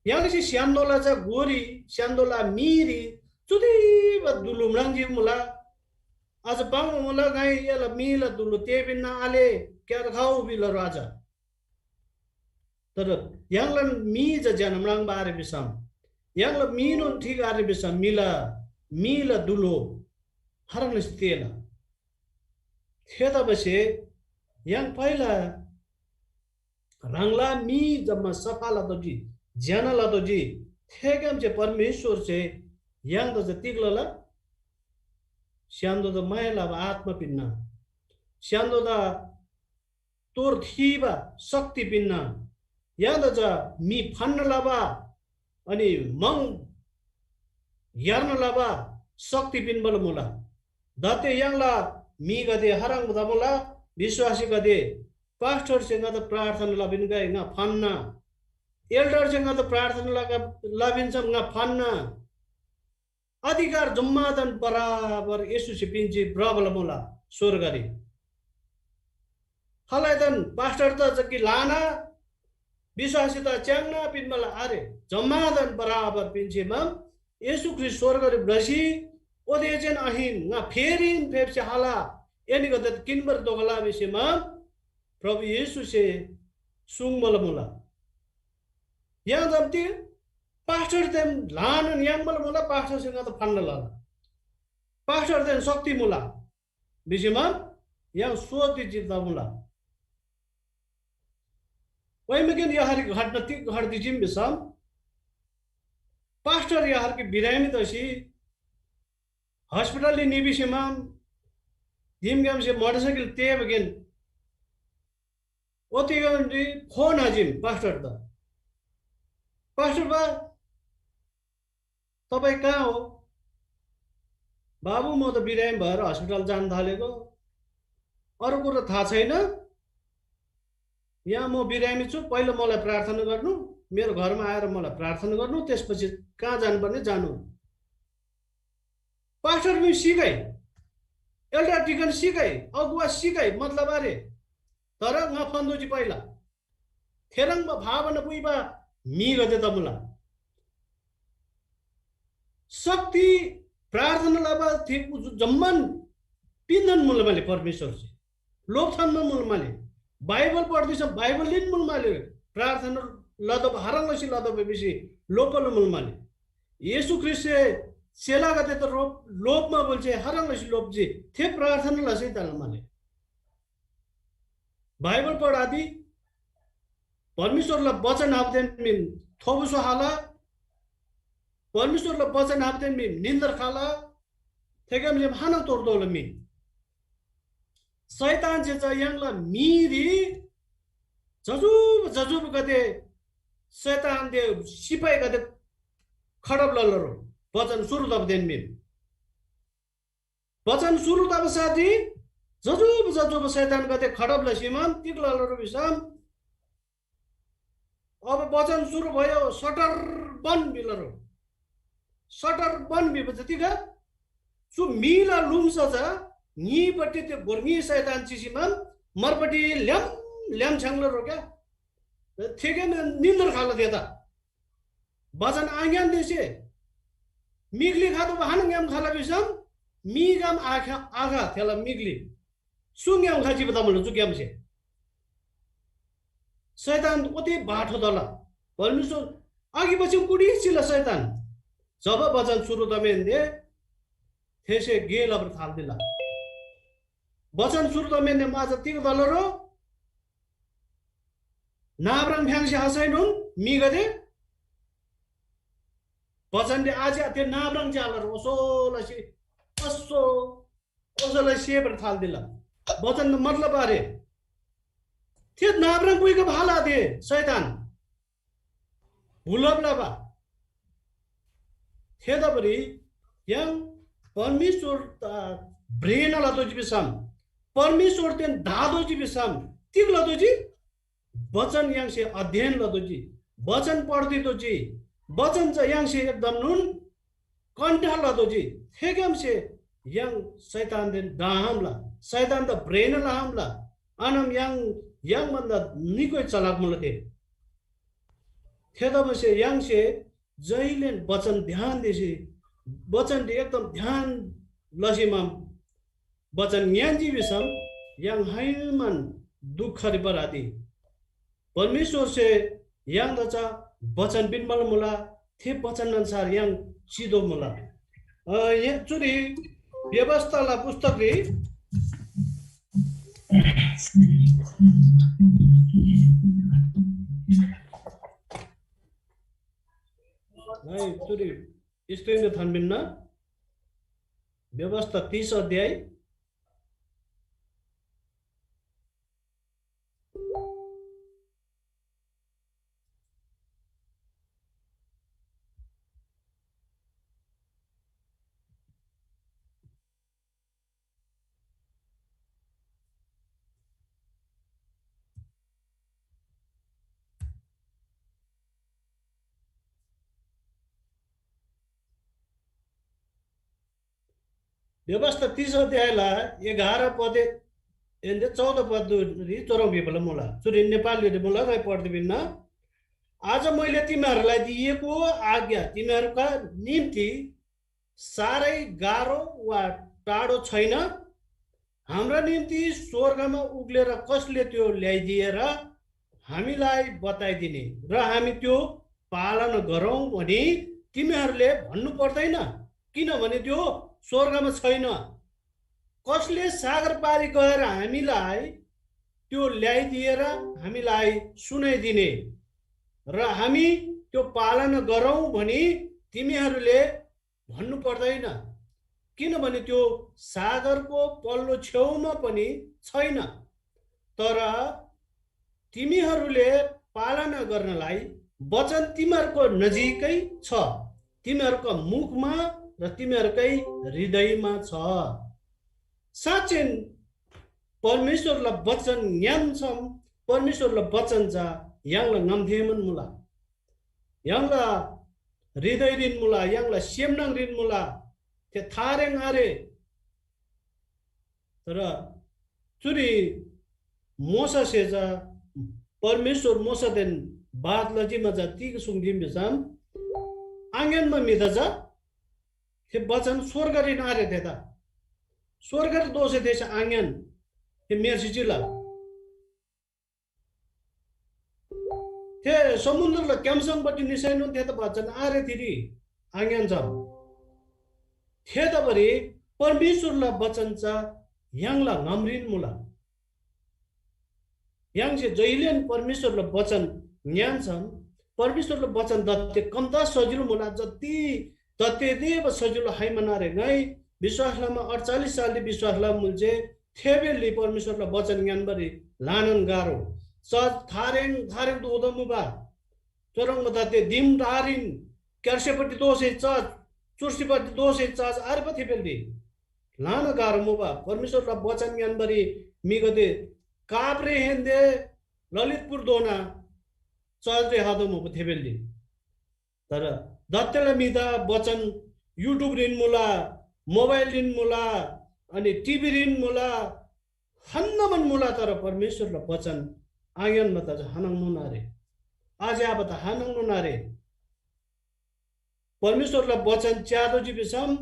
य्‍हाङसे स्‍य्‍हान्‍दोला चा गोरी, स्‍य्‍हान्‍दोला मीरी चुदिबा दुलु म्राङ्जी मुला। अझ पाङ्बा मुला ङाइ एला मीला दुलु तेबिन्‍ना आले, क्‍यार खाउ बिला राजा। तर य्‍हाङला मी चा ज्‍यना म्राङ्बा आरे भिसम, य्‍हाङला मीनोन ठीक आरे भिसम, मीला, मीला दुलो हरङसे तेःला। थेतबासे य्‍हाङ पहिला ह्राङला मी जम्‍मा सफा लतोःजी, ज्‍यना लतोःजी। थेग्‍यामसे परमेश्‍वरसे य्‍हाङदा चा तिग लला? स्‍य्‍हान्‍दोदा माया लबा आत्‍मा पिन्‍ना। स्‍य्‍हान्‍दोदा तोर थीबा शक्ति पिन्‍ना। य्‍हाङदा चा मी फान्‍ना लबा, अनि म्‍हङ यार्ना लबा शक्ति पिन्‍बाला मुला। दाते य्‍हाङला म्‍हिगदे हराङ तमुला, विश्‍वासीगदे, पास्टरसे ङादा प्रार्थना लबिन्‍गै, ङा फान्‍ना। एल्डरसे ङादा प्रार्थना लगा-, लबिन्‍सम ङा फान्‍ना। अधिकार जम्‍मादान बराबर येशूसे पिन्‍जी, भ्रबा मुला स्‍वर्गरी। खालैदान पास्टरदा जग्गी ल्‍हाना विश्‍वासीदा च्‍याङ्ना पिन्‍बाला आरे, जम्‍मादान बराबर पिन्‍सेमा येशू ख्रीष्‍ट स्‍वर्गरी भ्रसी ओतेजेन आहिन, ङा फेरीन फेप्‍सी हाला, एनीगदेदा किन्‍बारी तोःला भिसीमा प्रभु येशूसे सुङ्बाला मुला। य्‍हाङ जम्‍ती पास्टरदेन ल्‍हानान याङ्बाला मुला, पास्टरसे ङादा फान्‍ना लला, पास्टरदेन शक्ति मुला भिसीमा य्‍हाङ सोच चिन्ता मुला। ओइमकेन यहरी घटना तिग घट्दी चिम भिसम, पास्टर यहरके बिरामी तसी हस्पिटलरी निबिसेमा दिमग्‍यामसे मोटरसाइकल तेबगेन ओतिगनरी फोन हाजिम पास्टरदा, "पास्टर बा, तपाईँ कहाँ हो?" "बाबु, म त बिरामी भएर हस्पिटल जान थालेको, अरू कुरो थाहा छैन। यहाँ म बिरामी छु, पहिला मलाई प्रार्थना गर्नु, मेरो घरमा आएर मलाई प्रार्थना गर्नु, त्यसपछि कहाँ जानुपर्ने जानु।" पास्टर मी सिगै, एल्डर डिकन सिगै, अगुवा सिगै, मतलब आरे, तर ङा फन्‍दोजी पहिला। थेह्रङ्बा भावना पुइबा म्‍हिगदे तमुला। शक्ति, प्रार्थना लबा थे जम्‍मान पिन्‍नन मुला माले परमेश्‍वरसे। लोभ थान्‍बा मुला माले। बाइबल पढ्दैछ, बाइबल लिन मुला माले। प्रार्थना लदब हरङ लसी लदब भिसी लोपल मुला माले। येशू ख्रीष्‍टसे चेलागदे त लोभ, लोभमा बोल्‍छे हरङ लसी लोभजी। थे प्रार्थना लसी तल माले। बाइबल पढादी, परमेश्‍वरला वचन हाबदेन मिन थोबुसो हाला, परमेश्‍वरला वचन हाबदेन मिन निन्दर खाला, थेग्‍याम जे हाना तोर दोला मी। शैतानसे चा य्‍हाङला मीरी जजुब जजुबगदे शैतानदे सिपाहीगदे खडब ललरो वचन सुरु तबदेन मिन। वचन सुरु तब साथी जजुब जजुब शैतानगदे खडब लसीमान तिग ललरो भिसम अब वचन सुरु भयो, सटर बन बिलरो। सटर बन भिबा जतिका चु मीला लुमसा चा ङीपट्टि त्यो गोर्ङी शैतान चिसीमान मरपट्टि ल्याम ल्याम छ्याङ्लो रो क्या। थेगेन निन्द्र खाला देता। वचन आङ्‌यान देसे मिगली खादो बहान ङ्‌याम खाला भिसम मीगाम आखा आखा थेला मिगली। सुङग्‍याम खजिबा तमुला चुग्‍यामसे। शैतान ओते बाठो तला। परमेश्‍वर आगे पछि कुडी चिला शैतान। जब वचन सुरु तमेन्‍दे थेसे गे लबर थाल्‍दिला। वचन सुरु तमेन्‍दे माझ तिग तला रो? नाब्राङ फ्‍याङ्सी हसैनोन म्‍हिगदे वचनले आज्‍या ते नाब्राङ ज्‍याला रो ओसो लसी ओसो ओसोलाई सेबर थाल्‍दिला। वचन मतलब आरे। थे नाब्राङ पुइगब हाला थे शैतान। भुलब लबा। थेतबारी य्‍हाङ परमेश्‍वर, अ, भ्रेना लतोःजी भिसम, परमेश्‍वरदेन धातोःजी भिसम, तिग लतोःजी? वचन य्‍हाङसे अध्ययन लतोःजी, वचन पढ्दितोःजी, वचन चा य्‍हाङसे एकदम नुन कण्ठ लतोःजी। थेग्‍यामसे य्‍हाङ शैतानदेन डाहमला, शैतानदा भ्रेना लहमला, अनम य्‍हाङ य्‍हाङ भन्दा निकोइ चलाक मुला थे। थेतबासे य्‍हाङसे जैलेन वचन ध्यान देसी, वचनरी एकदम ध्यान लसीमा वचन ङ्‌यान्‍जी भिसम य्‍हाङ हैमान दुखरी परादी। परमेश्‍वरसे य्‍हाङदा चा वचन पिन्‍बाला मुला, थे वचन अन्‍सार य्‍हाङ चितोःमुला। अ, यहाँ चुरी व्यवस्थाला पुस्तकरी है, चुरी स्क्रिनरी थान्‍पिन्‍ना। व्यवस्था तीस अध्याय। व्यवस्था तीस अध्यायला एघार पदे एन्‍दे चौध पदरी चुह्रङ् भिबा मुला, चुरी नेपालीरी मुला, ङाइ पढ्दिपिन्‍ना। आज मैले तिमीहरूलाई दिएको आज्ञा तिमीहरूका निम्ति साह्रै गाह्रो वा टाढो छैन। हाम्रा निम्ति स्वर्गमा उक्लेर कसले त्यो ल्याइदिएर हामीलाई बताइदिने र हामी त्यो पालन गरौँ भनी तिमीहरूले भन्नु पर्दैन, किनभने त्यो स्वर्गमा छैन। कसले सागर पारी गएर हामीलाई त्यो ल्याइदिएर हामीलाई सुनाइदिने र हामी त्यो पालन गरौँ भनी तिमीहरूले भन्नु पर्दैन, किनभने त्यो सागरको पल्लो छेउमा पनि छैन। तर तिमीहरूले पालना गर्नलाई वचन तिमीहरूको नजिकै छ, तिमीहरूका मुखमा र तिमीहरूकै हृदयमा छ। साँच्चैन परमेश्‍वरला वचन ङ्‌यान्‍सम परमेश्‍वरला वचन चा य्‍हाङला ङामथेमान मुला। य्‍हाङला हृदयरीन मुला, य्‍हाङला सेमनाङरीन मुला। थे थारेङ आरे। तर चुरी मोशासे चा परमेश्‍वर मोशादेन बात लजीमा चा तिग सुङ्जीम भिसम, आङ्‌यान्‍बा म्‍हिदा चा थे बचन स्‍वर्गरीन आरे थेदा। स्‍वर्गरी दोःसी थेसे आङ्‌यान, थे म्‍हेर्सी चिला। थे समुन्‍द्रला क्‍याम्‍सङपट्टि निसैनोन थेदा बचन आरे थिरी आङ्‌यान छम। थेतबारी परमेश्‍वरला बचन चा य्‍हाङला ङामरीन मुला। य्‍हाङसे जैलेन परमेश्‍वरला बचन ङ्‌यान्‍सम, परमेश्‍वरला बचन दत्ते कम्‍ता सजिलो मुला, जति दत्ते देब सजिलो हाइमानारे ङाइ विश्‍वास लमा अठचालिस सालरी विश्‍वास लबा मुल जे थे बेलरी परमेश्‍वरला बचन ङ्‌यान्‍बारी ल्‍हानान गाह्रो। चज थारेङ थारेङ दोदो मुबा। चुह्रङ्बा दत्ते दिम डारिन क्‍यार्सेपट्टि दोःसी चज, चुर्सीपट्टि दोःसी चज आरेबा थे बेलरी। ल्‍हाना गाह्रो मुबा। परमेश्‍वरला बचन ङ्‌यान्‍बारी म्‍हिगदे काभ्रेहेन्‍दे ललितपुरधोना चजरे हादो मुबा थे बेलरी। तर दत्तेला म्‍हिदा बचन YouTubeरीन मुला, मोबाइलरीन मुला, अनि टिभीरीन मुला, हन्‍नामान मुला, तर परमेश्‍वरला बचन आङ्‌यान्‍बा त हानङनोन आरे। आज्‍याबा त हानङनोन आरे। परमेश्‍वरला बचन च्‍यातोःजी भिसम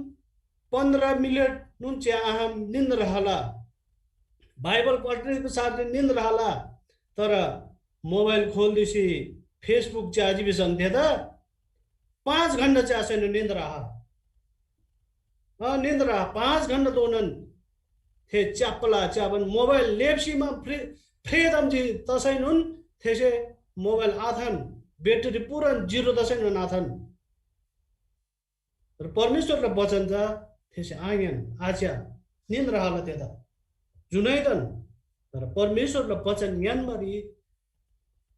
पन्ध्र मिनेटनोन च्‍या आहाम निन्द्रा हाला। बाइबल पढ्ने साथले निन्द्रा हाला, तर मोबाइल खोल्‍दिसी Facebook च्‍याजी भिसम थेदा पाँच घण्‍टा च्‍यासैनोन निन्द्रा हा। अ, निन्द्रा हा, पाँच घण्‍टा दोनन थे च्‍याप्‍पला च्‍याबान मोबाइल लेप्‍सीमा फ्रे-, फ्रेदम जी तसैनोन थेसे मोबाइल आथान, ब्याट्री पुरान जिरो तसैनोन आथान। तर परमेश्‍वरला बचन चा थेसे आङ्‌यान, आच्‍या, निन्द्रा हाला थेदा। जुनैदन, तर परमेश्‍वरला बचन ङ्‌यान्‍बारी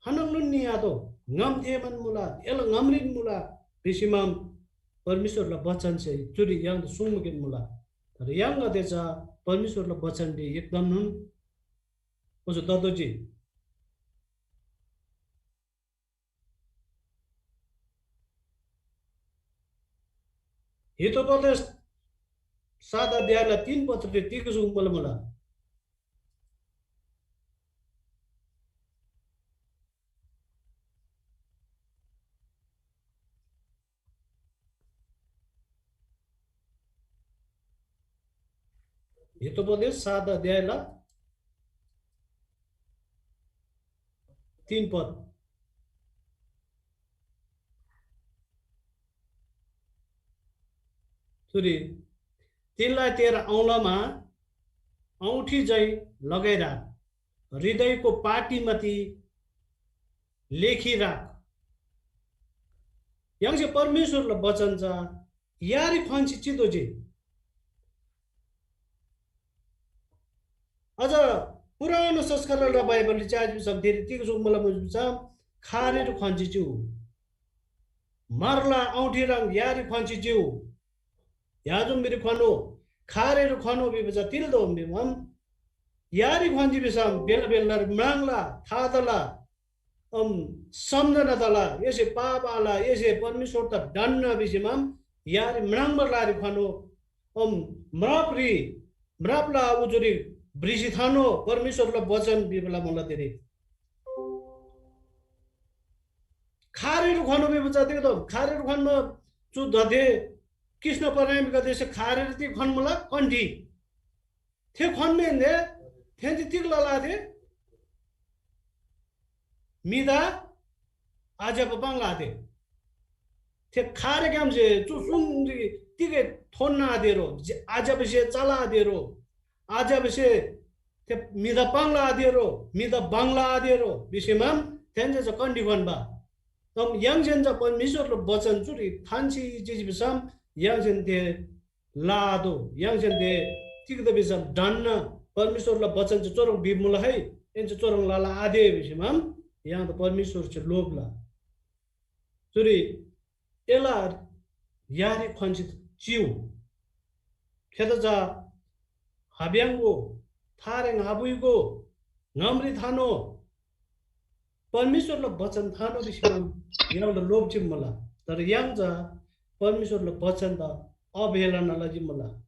खानङनोन निआतोः, ङाम थेःबान मुला, एला ङामरीन मुला भिसीमाम परमेश्‍वरला बचनसे चुरी य्‍हाङदा सुङ्मुखेन मुला। तर य्‍हाङगदे चा परमेश्‍वरला बचनरी एकदमनोन ओच्‍छे ततोःजी। हितोपदेश सात अध्यायला तीन पदरी तिग सुङ्बा मुला? हितोपदेश सात अध्यायला तीन पद। चुरी, तिनलाई तेर औंलामा औंठी जै लगाइराख, हृदयको पाटीमति लेखिराख। य्‍हाङसे परमेश्‍वरला बचन चा यारी ख्‍वान्‍सी चितोःजी। अझ पुरानो संस्करणला बाइबलरी च्‍याजी भिसम थेरी तिग सुङ्बा मुला भिसम खारेरी ख्‍वान्‍सी चिउ। म्‍हरला औंठी ह्रङ् यारी ख्‍वान्‍सी चिउ। याजुम्‍बीरी ख्‍वानु, खारेरी ख्‍वानु भिबा चा तिल्‍दो भिबम यारी ख्‍वान्‍जी भिसम बेला बेलारी म्राङ्ला, था तला, अम, सम्‍झना तला, एसे पाप आल, एसे परमेश्‍वरदा ढन्‍ना भिसीमाम यारी म्राङ्बा ग्‍लारी ख्‍वानु, अम, म्रापरी, म्रापला उजुरी भ्रिसी थानो परमेश्‍वरला बचन भिबला मुला तिरी। खारेर ख्वानु भिबा चा तिग दो? खारेर ख्वानु चु दथे कृष्ण प्राणीगदेसे खारेर तिग ख्वानु मुला? कण्ठी। थे ख्वान्‍मेन्‍दे थेन्‍से तिग लला थे? म्‍हिदा आज्‍यबा पाङ्ला थे। थे खारेग्‍यामसे चु सुङरी तिगै थोन्‍ना आतेरो, जे-, आज्‍यबा स्‍हे चला आतेरो, आज्‍यबा स्‍हे थे म्‍हिदा पाङ्ला आतेरो, म्‍हिदा बाङ्ला आतेरो भिसीमान थेन्‍से चा कण्‍ठी ख्वान्‍बा। तर य्‍हाङसेन चा परमेश्‍वरला बचन चुरी थान्‍सी चिजी भिसम य्‍हाङसेन थे लआतोः। य्‍हाङसेन थे तिग्‍दा भिसम ढन्‍ना परमेश्‍वरला बचन चा चुह्रङ् भिमुला है, एन चा चुह्रङ् लला आते भिसीमान य्‍हाङदा परमेश्‍वरसे लोप्‍ला। चुरी एला यारी ख्‍वान्‍सी चिउ। थेदा चा हाब्‍याङ्‍गो, थारेङ हाबुइगो, ङामरी थानो, परमेश्‍वरला बचन थानो भिसीमान य्‍हाङला लोभ चिमुला। तर य्‍हाङ चा परमेश्‍वरला बचनदा अवहेलना लजिमुला।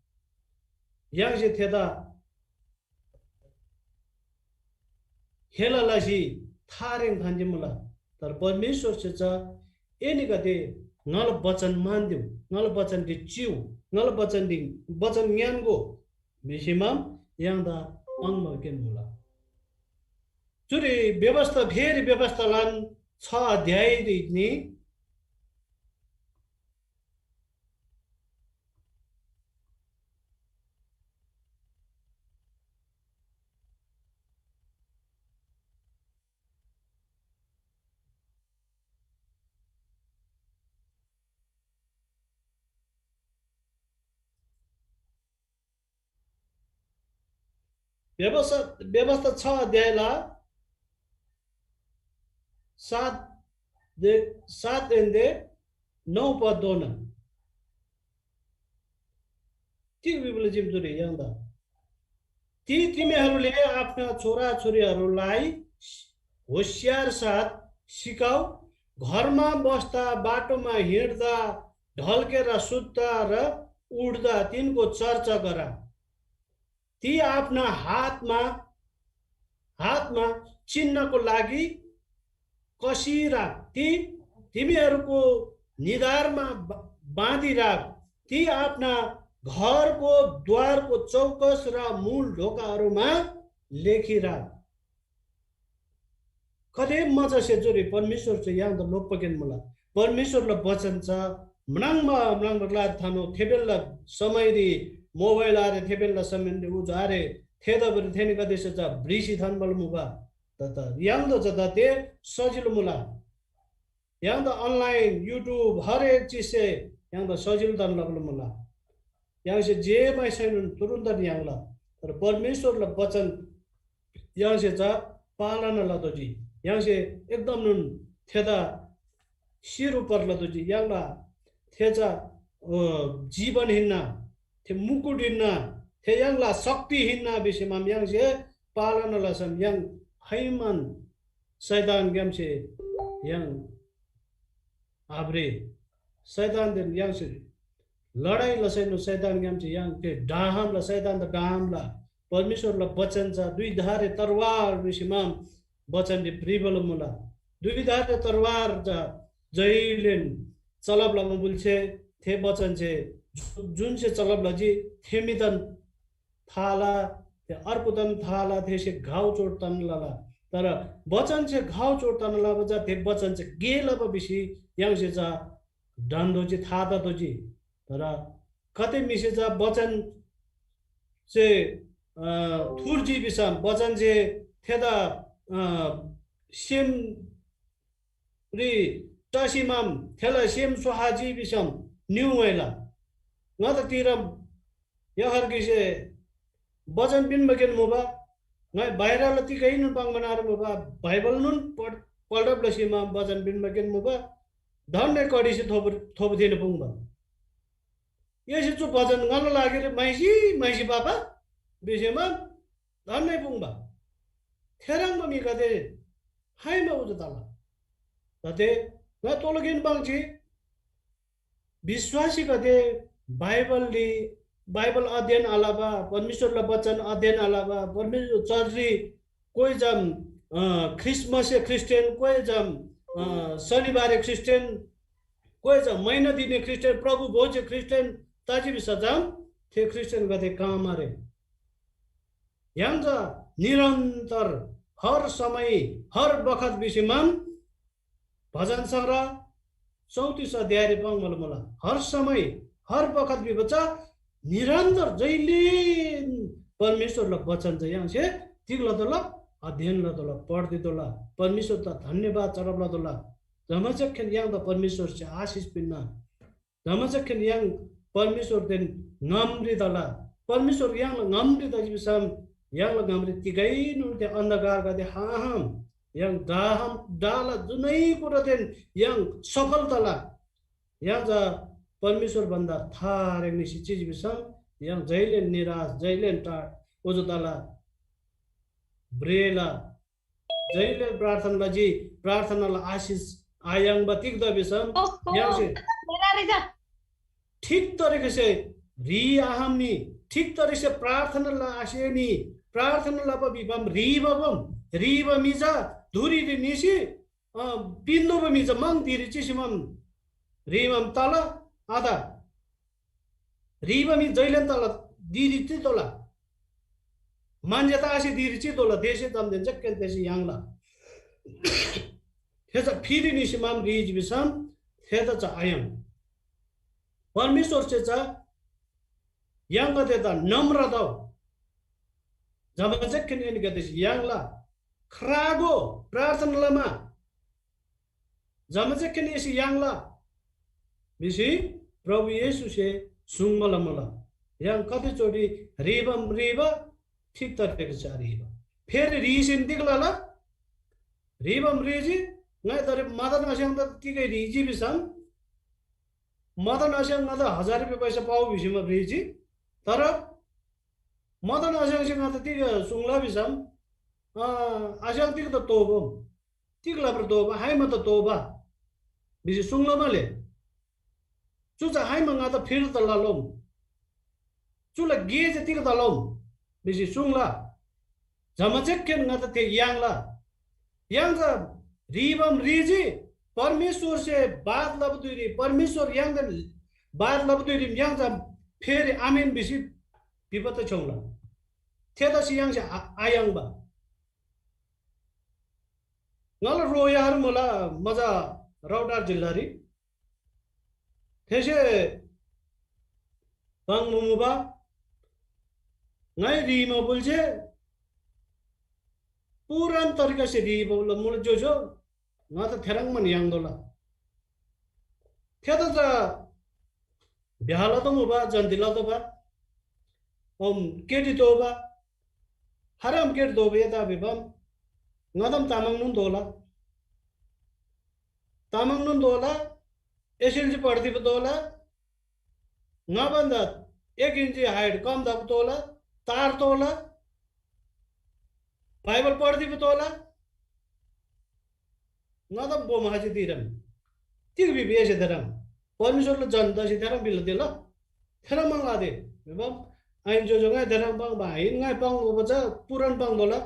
य्‍हाङसे थेदा हेला लसी थारेङ थान्‍जी मुला। तर परमेश्‍वरसे चा एनीगदे ङाला बचन मान्‍दिउ, ङाला बचनरी चिउ, ङाला बचनरी बचन ङ्‌यान्‍गो भिसीमाम य्‍हाङदा पाङ्‌बागेन मुला। चुरी व्यवस्था, फेरी व्यवस्थालान छ अध्यायरी नि व्यवस्था, व्यवस्था छ अध्यायला सात दे, सात एन्‍दे नौ पदधोना। तिग भिबला जिम्‍तुरी य्‍हाङदा? ती तिमीहरूले आफ्ना छोराछोरीहरूलाई होसियार साथ सिकाऊ, घरमा बस्दा, बाटोमा हिँड्दा, ढल्केर सुत्दा र उठ्दा तिनको चर्चा गर। ती आफ्ना हातमा, हातमा चिन्हको लागि कसी राख। ती तिमीहरूको निधारमा बा-, बाँधी राख। ती आफ्ना घरको द्वारको चौकस र मूल ढोकाहरूमा लेखी राख। कति मजासे चुरी परमेश्‍वर चा य्‍हाङदा लोप्‍बागेन मुला। परमेश्‍वरला बचन चा म्राङ्बा म्राङ्बा ग्‍लारी थानो थेबेल्‍ला समयरी मोबाइल आरे, थेबेल्‍ला समयरी उज आरे, थेतबारी थेनीगदेसे चा भ्रिसी थान्‍बाल मुबा। त, त य्‍हाङदा चा दा ते सजिलो मुला। य्‍हाङदा online, YouTube हरेक चिजसे य्‍हाङदा सजिलो ताम लबाला मुला। य्‍हाङसे जे म्‍हाइसैनोन तुरुन्‍तन याङ्ला। तर परमेश्‍वरला बचन य्‍हाङसे चा पालना लतोःजी। य्‍हाङसे एकदमनोन थेदा शिर उपर लतोःजी। य्‍हाङला थे चा, अ, जीवन हिन्‍ना, थे मुकुट हिन्‍ना, थे य्‍हाङला शक्ति हिन्‍ना भिसीमान य्‍हाङसे पालना लसम य्‍हाङ हैमान शैतानग्‍यामसे य्‍हाङ आभ्रे। शैतानदेन य्‍हाङसे लडाइ लसैनोन शैतानग्‍यामसे य्‍हाङ ते ढाहामला, शैतानदा ढाहामला। परमेश्‍वरला बचन चा दुई धारे तरवार भिसीमान बचनरी भ्रिबाला मुला। दुई धारे तरवार चा जैलेन चलब लबा मुलसे थे बचनसे जु-, जुनसे चलब लजी थे म्‍हिदान थाला, थे अर्गुदान थाला, थेसे घाउ चोट तना लला। तर बचनसे घाउ चोट तना लबा चा थे बचनसे गे लबा भिसी य्‍हाङसे चा ढन्‍तोःजी, था ततोःजी। तर कते म्‍हिसे चा बचनसे, अ, थुर्जी भिसम, बचनसे थेदा, अ, सेम री टसीमाम थेला सेम सोहाजी भिसम निउ ङैला। ङादा तिरम यहर गिसे बचन पिन्‍बागेन मुबा। ङाइ बाहिरला तिगैनोन पाङ्बा नार मुबा। बाइबलनोन पढ-, पढब लसीमाम बचन पिन्‍बागेन मुबा। धन्‍य कडीसे थोब-, थोबथेन पुङ्बा। येशू चु बचन ङाला लागिरी म्‍हाइसी म्‍हाइसी पापा भिसीमाम धन्‍य पुङ्बा। थेह्रङ्बा म्‍हिगदे खाइमा उज तला। दाते ङा तोलोगेन पाङ्जी। विश्‍वासीगदे बाइबलरी बाइबल अध्ययन आलबा, परमेश्‍वरला वचन अध्ययन आलबा, परमेश्‍वर चर्चरी कोइ जम, अ, ख्रिसमसए ख्रिस्टियन, कोइ जम, अ, शनिबारए ख्रिस्टियन, कोइ जम महिना दिने ख्रिस्टियन, प्रभु भोजए ख्रिस्टियन तजी भिसम जम थे ख्रिस्टियनगदे काम आरे। य्‍हाङ चा निरन्तर हर समय, हर बखत भिसीमान भजन संग्रह चौतिस अध्यायरी पाङ्‌बाल मुला। हर समय, हर बखत भिबा चा निरन्तर जैलेन परमेश्‍वरला वचन चा य्‍हाङसे तिग लतोःला, अध्ययन लतोःला, पढ्दितोःला, परमेश्‍वरदा धन्‍यवाद चढब लतोःला। जमासेखेन य्‍हाङदा परमेश्‍वरसे आशिष पिन्‍ना। जमासेखेन य्‍हाङ परमेश्‍वरदेन ङामरी तला। परमेश्‍वर य्‍हाङला ङामरी तजी भिसम य्‍हाङला ङामरी तिगैनोन ते अन्धकारगदे हाहाम। य्‍हाङ डाहाम डाला जुनै कुरादेन य्‍हाङ सफल तला। य्‍हाङ चा परमेश्‍वर भन्‍दा थारेङ निसी चिजी भिसम य्‍हाङ जैलेन निराश, जैलेन टाढ ओजो तला। ब्रेला जैलेन प्रार्थना लजी, प्रार्थनाला आशिष आयाङ्बा तिग्‍दा भिसम ओहो, य्‍हाङसे मेरा रिजा। ठिक तरिकासे ह्री आहाम्‍नी, ठिक तरिकासे प्रार्थना लआसेनी, प्रार्थना लबा भिबम ह्रीबा बम, ह्रीबा मिजा धुरीरी निसी, अ, पिन्दोबा मिजा मङ धिरी चिसिमम ह्रीमम तला आदा। ह्रीबा मी जैलेन तला दिरी चितोला। मान्‍जे तासी दिरी चितोला देशे जम्‍देन जक्‍केन तेसी याङ्ला। थेचा फिरी निसी माम ह्रीजी भिसम थेदा चा आयाङ्। परमेश्‍वरसे चा य्‍हाङगदेदा नम्र तउ। जब जक्‍केन एनीगदेसे याङ्ला। ख्रागो प्रार्थना लमा जमासेखेन एसे याङ्ला भिसी प्रभु येशूसे सुङ्बाला मुला। य्‍हाङ कति चोटि ह्रीबम ह्रीबा, ठीक तरिकासे आह्रीबा। फेरि ह्रीसीन तिग लला? ह्रीबम ह्रीजी, ङाइ तरे मदन आस्‍याङ त तिगै ह्रीजी भिसम, मदन आस्‍याङ ङादा हजार रुपियाँ पैसा पाउ भिसीमा ह्रीजी। तर मदन आस्‍याङसे ङादा तिग सुङ्ला भिसम, अँ, आस्‍याङ तिग त तोबम? तिग लबर तोःबा? हाइमा त तोःबा भिसी सुङ्लमाले, चु चा हाइमा ङादा फिर्ता ललोम, चुला गे जे तिग तलोम भिसी सुङ्ला। जमा जेक्‍केन ङादा थे याङ्ला। य्‍हाङ चा ह्रीबम ह्रीजी, परमेश्‍वरसे बात लबा धुइरी, परमेश्‍वर य्‍हाङदेन बात लबा धुइरी य्‍हाङ चा फेरी आमेन भिसी भिबा त छ्‌योङ्ला। थेतसी य्‍हाङसे आ-, आयाङ्बा। ङाला रो यार मुला मजा राउडार जिल्लारी। थेसे पाङ्बा मुबा। ङाइ ह्रीमा बुल्‍से पुरान तरिकासे ह्रीबा मुला ज्‍योज्‍यो, ङा त थेह्रङ्बान याङ्तोःला। थेदा चा ब्‍याह लतोःमुबा, जन्‍ती लतोःबा, ओम केटी तोःबा, हराम केटी तोःबा एता भिबम ङादम तामाङनोन तोःला। तामाङनोन तोःला, एसएलसी पढ्दिबा तोःला, ङा भन्‍दा एक इन्‍ची हाइट कम तबा तोःला, तार तोःला, बाइबल पढ्दिबा तोःला, ङादम बोम हाजी तिरम। तिग भिबा एसे थेह्रङ्? परमेश्‍वरला जन तसी थेह्रङ् भिला दिला? थेह्रङ् माङ आदे। भिबम आइन जो जो ङाइ थेह्रङ् पाङ्बा आइन, ङाइ पाङ्बा चा पुरान पाङ्तोःला।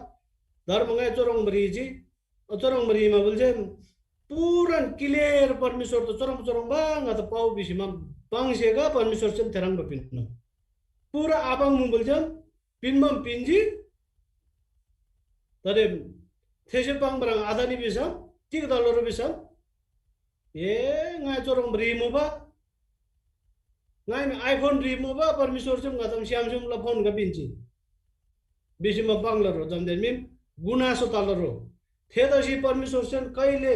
धर्म ङाइ चोरङ्बा ह्रीजी, चोरङ्बा ह्रीमा बुल्‍से पुरान क्लियर परमेश्‍वर त चोरङ्बा चोरङ्बा ङादा पाउ भिसीमा पाङ्सेगा परमेश्‍वरसेन थेह्रङ्बा पिन्‍नो। पुरा आपाङ्बा बुल्‍सेन पिन्‍बाम पिन्‍जी, तर थेसे पाङ्बा ह्रङ् आतनी भिसम तिग तला रो भिसम, ए, ङाइ चोरङ्बा ह्रीमुबा, ङाइ मी iPhone ह्रीमुबा, परमेश्‍वरसे ङादम स्‍यामस्‍यामला फोन गा पिन्‍जी भिसीमा पाङ्ला रो जम्‍देन मी गुनासो तला रो। थेतसी परमेश्‍वरसेन कहिले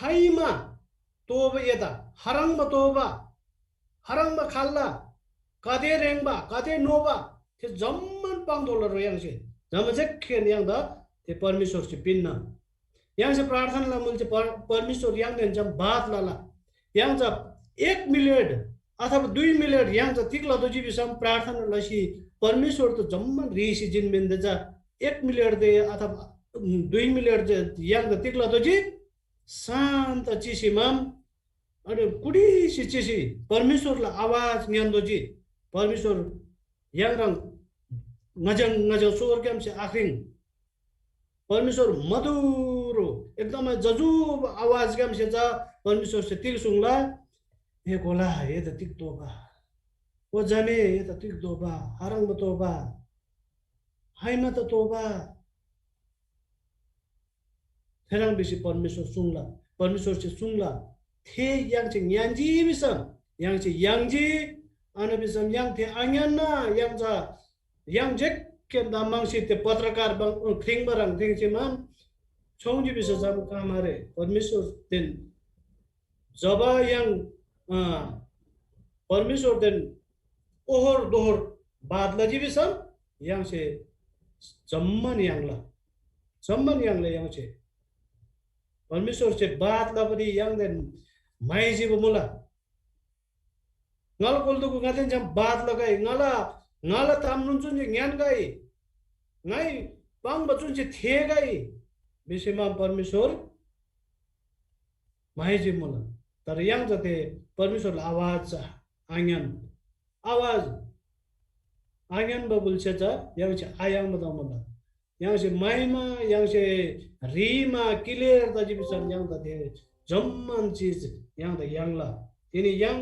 हाइमा तोःबा एदा, हराङबा तोःबा, हराङबा खाल्‍ला, गाते ह्रेङ्बा, गाते नोबा, थे जम्‍मान पाङ्तोःला रो य्‍हाङसे। जमा जेखेन य्‍हाङदा थे परमेश्‍वरसे पिन्‍ना। य्‍हाङसे प्रार्थना लमुल चे पर-, परमेश्‍वर य्‍हाङदेन छ्‌याम बात लला। य्‍हाङ चा एक मिनेट अथवा दुई मिनेट य्‍हाङ चा तिग लतोःजी भिसम प्रार्थना लसी परमेश्‍वर त जम्‍मान ह्रीसी जिन्‍मेन्‍दे चा एक मिनेट दे अथवा, उम्, दुई मिनेट जे य्‍हाङ चा तिग लतोःजी? शान्‍त चिसीमाम अनि कुटिसी चिसी परमेश्‍वरला आवाज ङ्‌यान्‍तोःजी। परमेश्‍वर य्‍हाङह्रङ् ङजङ ङजङ स्वरग्‍यामसे आख्रिङ। परमेश्‍वर मधुरो एकदमै जजुब आवाजग्‍यामसे चा परमेश्‍वरसे तिग सुङ्ला, ए कोला, ए त तिग तोःबा? ओ जमे, ए त तिग तोःबा? हाराङबा तोःबा? हाइमा त तोःबा? थेह्रङ् भिसी परमेश्‍वर सुङ्ला, परमेश्‍वरसे सुङ्ला। थे य्‍हाङसे ङ्‌यान्‍जी भिसम य्‍हाङसे याङ्जी, आन भिसम य्‍हाङ थे आङ्‌यान्‍ना। य्‍हाङ चा य्‍हाङ जेक्‍केन ताम म्‍हङसी ते पत्रकार बङ-, ख्रिङ्बा ह्रङ् थेङ्सी मान छोङ्जी भिसम चा काम आरे। परमेश्‍वरदेन जब य्‍हाङ, अ, परमेश्‍वरदेन ओहोर दोहोर बात लजी भिसम य्‍हाङसे जम्‍मान य्‍हाङला, जम्‍मान य्‍हाङला य्‍हाङसे परमेश्‍वरसे बात लबारी य्‍हाङदेन म्‍हाइजीबा मुला। ङाला कोल्‍दुगु ङादेन छ्‌याम बात लगै, ङाला, ङाला तामनोन चुनसे ङ्‌यान्‍गै, ङाइ पाङ्बा चुनसे थेःगै भिसी मान परमेश्‍वर म्‍हाइजी मुला। तर य्‍हाङ चा थे परमेश्‍वरला आवाज चा आङ्‌यान। आवाज आङ्‌यान्‍बा बुल्‍से चा य्‍हाङसे आयाङ्बा तमुला। य्‍हाङसे म्‍हाइमा, य्‍हाङसे ह्रीमा clear तजी भिसम य्‍हाङदा थे जम्‍मान चिज य्‍हाङदा याङ्ला। तिनी य्‍हाङ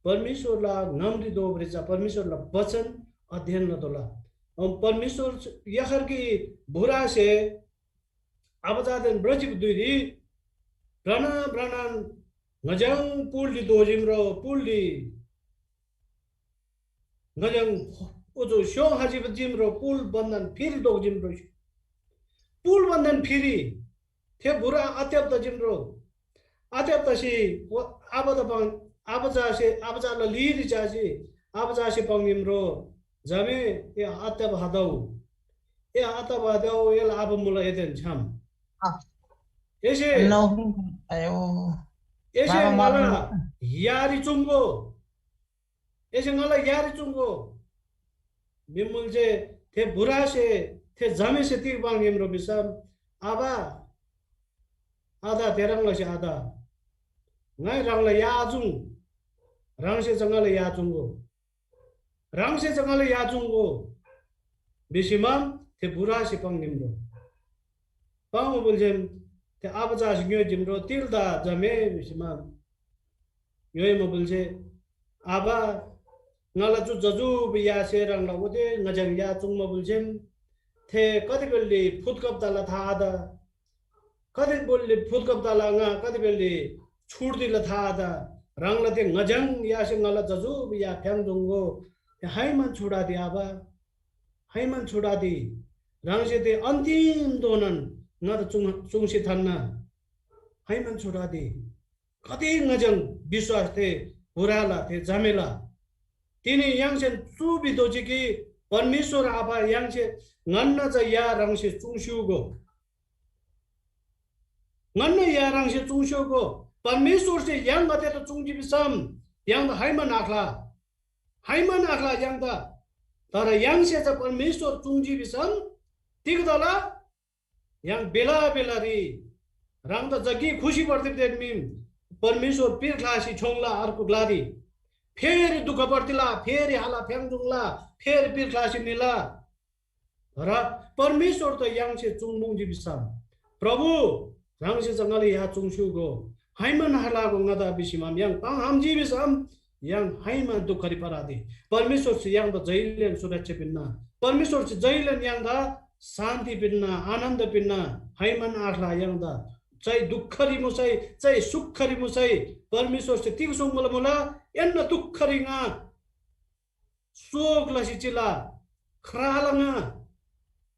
परमेश्‍वरला ङामरी दोबारी चा परमेश्‍वरला वचन अध्ययन लतोःला। अम परमेश्‍वर यखरकी बुरासे आबाजादेन ब्रजिब धुइरी भ्रना भ्रनान ङजङ पुलडी दोजिम रो पुलडी ङजङ ओजो स्‍योङ हाजिब जिम रो पुल बन्‍दान फिरी दोक जिम रो। पुल बन्‍दान फिरी थे बुरा आत्‍याब तजिम रो। आत्‍याब तसी आबादा पाङ, आबाजासे, आबाजाला लीरी जाजी, आबाजासे पाङ्‌निम रो। जमे ए आत्‍याब हादौ, ए आत्‍याब हादौ, एला आबा मुला एदेन छ्‌याम। आ। एसे नो, आयो। एसे बाबा, ङाला बाबा। यारी चुङ्गो। एसे ङाला यारी चुङ्गो। मिमुल जे थे बुरासे, थे जमेसे तिग पाङ्‌निम रो भिसम, आबा, आदा, तेरङ लसी आदा। ङाइ ह्राङला या आचुङ, ह्राङसे चा ङाला या चुङ्गो। ह्राङसे चा ङाला या चुङ्गो भिसीमान थे बुरासे पाङ्‌निम रो। पाङ्‌बा बुल्‍जेम थे आबाजासे ङ्‌योइजिम रो, तिल्‍दा जमे भिसीमान ङ्‌योइमा बुल्‍जे, आबा, ङाला चु जजुबा यासे ह्राङला ओते ङजङ या चुङ्‌मा बुल्‍जेम थे कति बेल्‍ली फुत्‍कब तला था आत। कति बेल्‍ली फुत्‍कब तला ङा कति बेल्‍ली छुर्तीला था आत। ह्राङला थे ङजङ यासे ङाला जजुबा या फ्‍याङ्‍तोःगो। थे हाइमान छुडादी आबा, हाइमान छुडादी। ह्राङसे थे अन्‍तिमधोनान ङादा चुङ-, चुङ्सी थान्‍ना। हाइमान छुडादी। कति ङजङ विश्‍वास थे बुराला थे जमेला। तिनी य्‍हाङसेन चु भितोःजी कि परमेश्‍वर आबा य्‍हाङसे ङन्‍ना चा या ह्राङसे चुङ्स्‍यूगो। ङन्‍ना या ह्राङसे चुङ्स्‍योगो। परमेश्‍वरसे य्‍हाङगदेदा चुङ्जी भिसम य्‍हाङदा हाइमान आख्‍ला। हाइमान आख्‍ला य्‍हाङदा। तर य्‍हाङसे चा परमेश्‍वर चुङ्जी भिसम तिग तला? य्‍हाङ बेला बेलारी ह्राङदा जग्‍गी खुसी बर्दिबदेन मिम परमेश्‍वर पिर ख्‍लासी छ्‌योङ्ला अर्गु ग्‍लारी। फेरी दुख बर्दिला, फेरी हाला फ्‍याङ्‍जुङला, फेरी पिर ख्‍लासी निला। र परमेश्‍वर त य्‍हाङसे चुङ्मुङ्जी भिसम, प्रभु, ह्राङसे चा ङाला या चुङ्स्‍यूगो, हाइमान हालागो ङादा भिसीमान य्‍हाङ पाङ्‌हाम्‍जी भिसम य्‍हाङ हाइमान दुखरी परादी। परमेश्‍वरसे य्‍हाङदा जैलेन सुरक्षा पिन्‍ना। परमेश्‍वरसे जैलेन य्‍हाङदा शान्‍ति पिन्‍ना, आनन्‍द पिन्‍ना। हाइमान आख्‍ला य्‍हाङदा चाइ दुखरी मुसै, चाइ सुखरी मुसै, परमेश्‍वरसे तिग सुङ्बा मुला, एन्‍ना दुखरी ङा शोक लसी चिला, ख्राला ङा,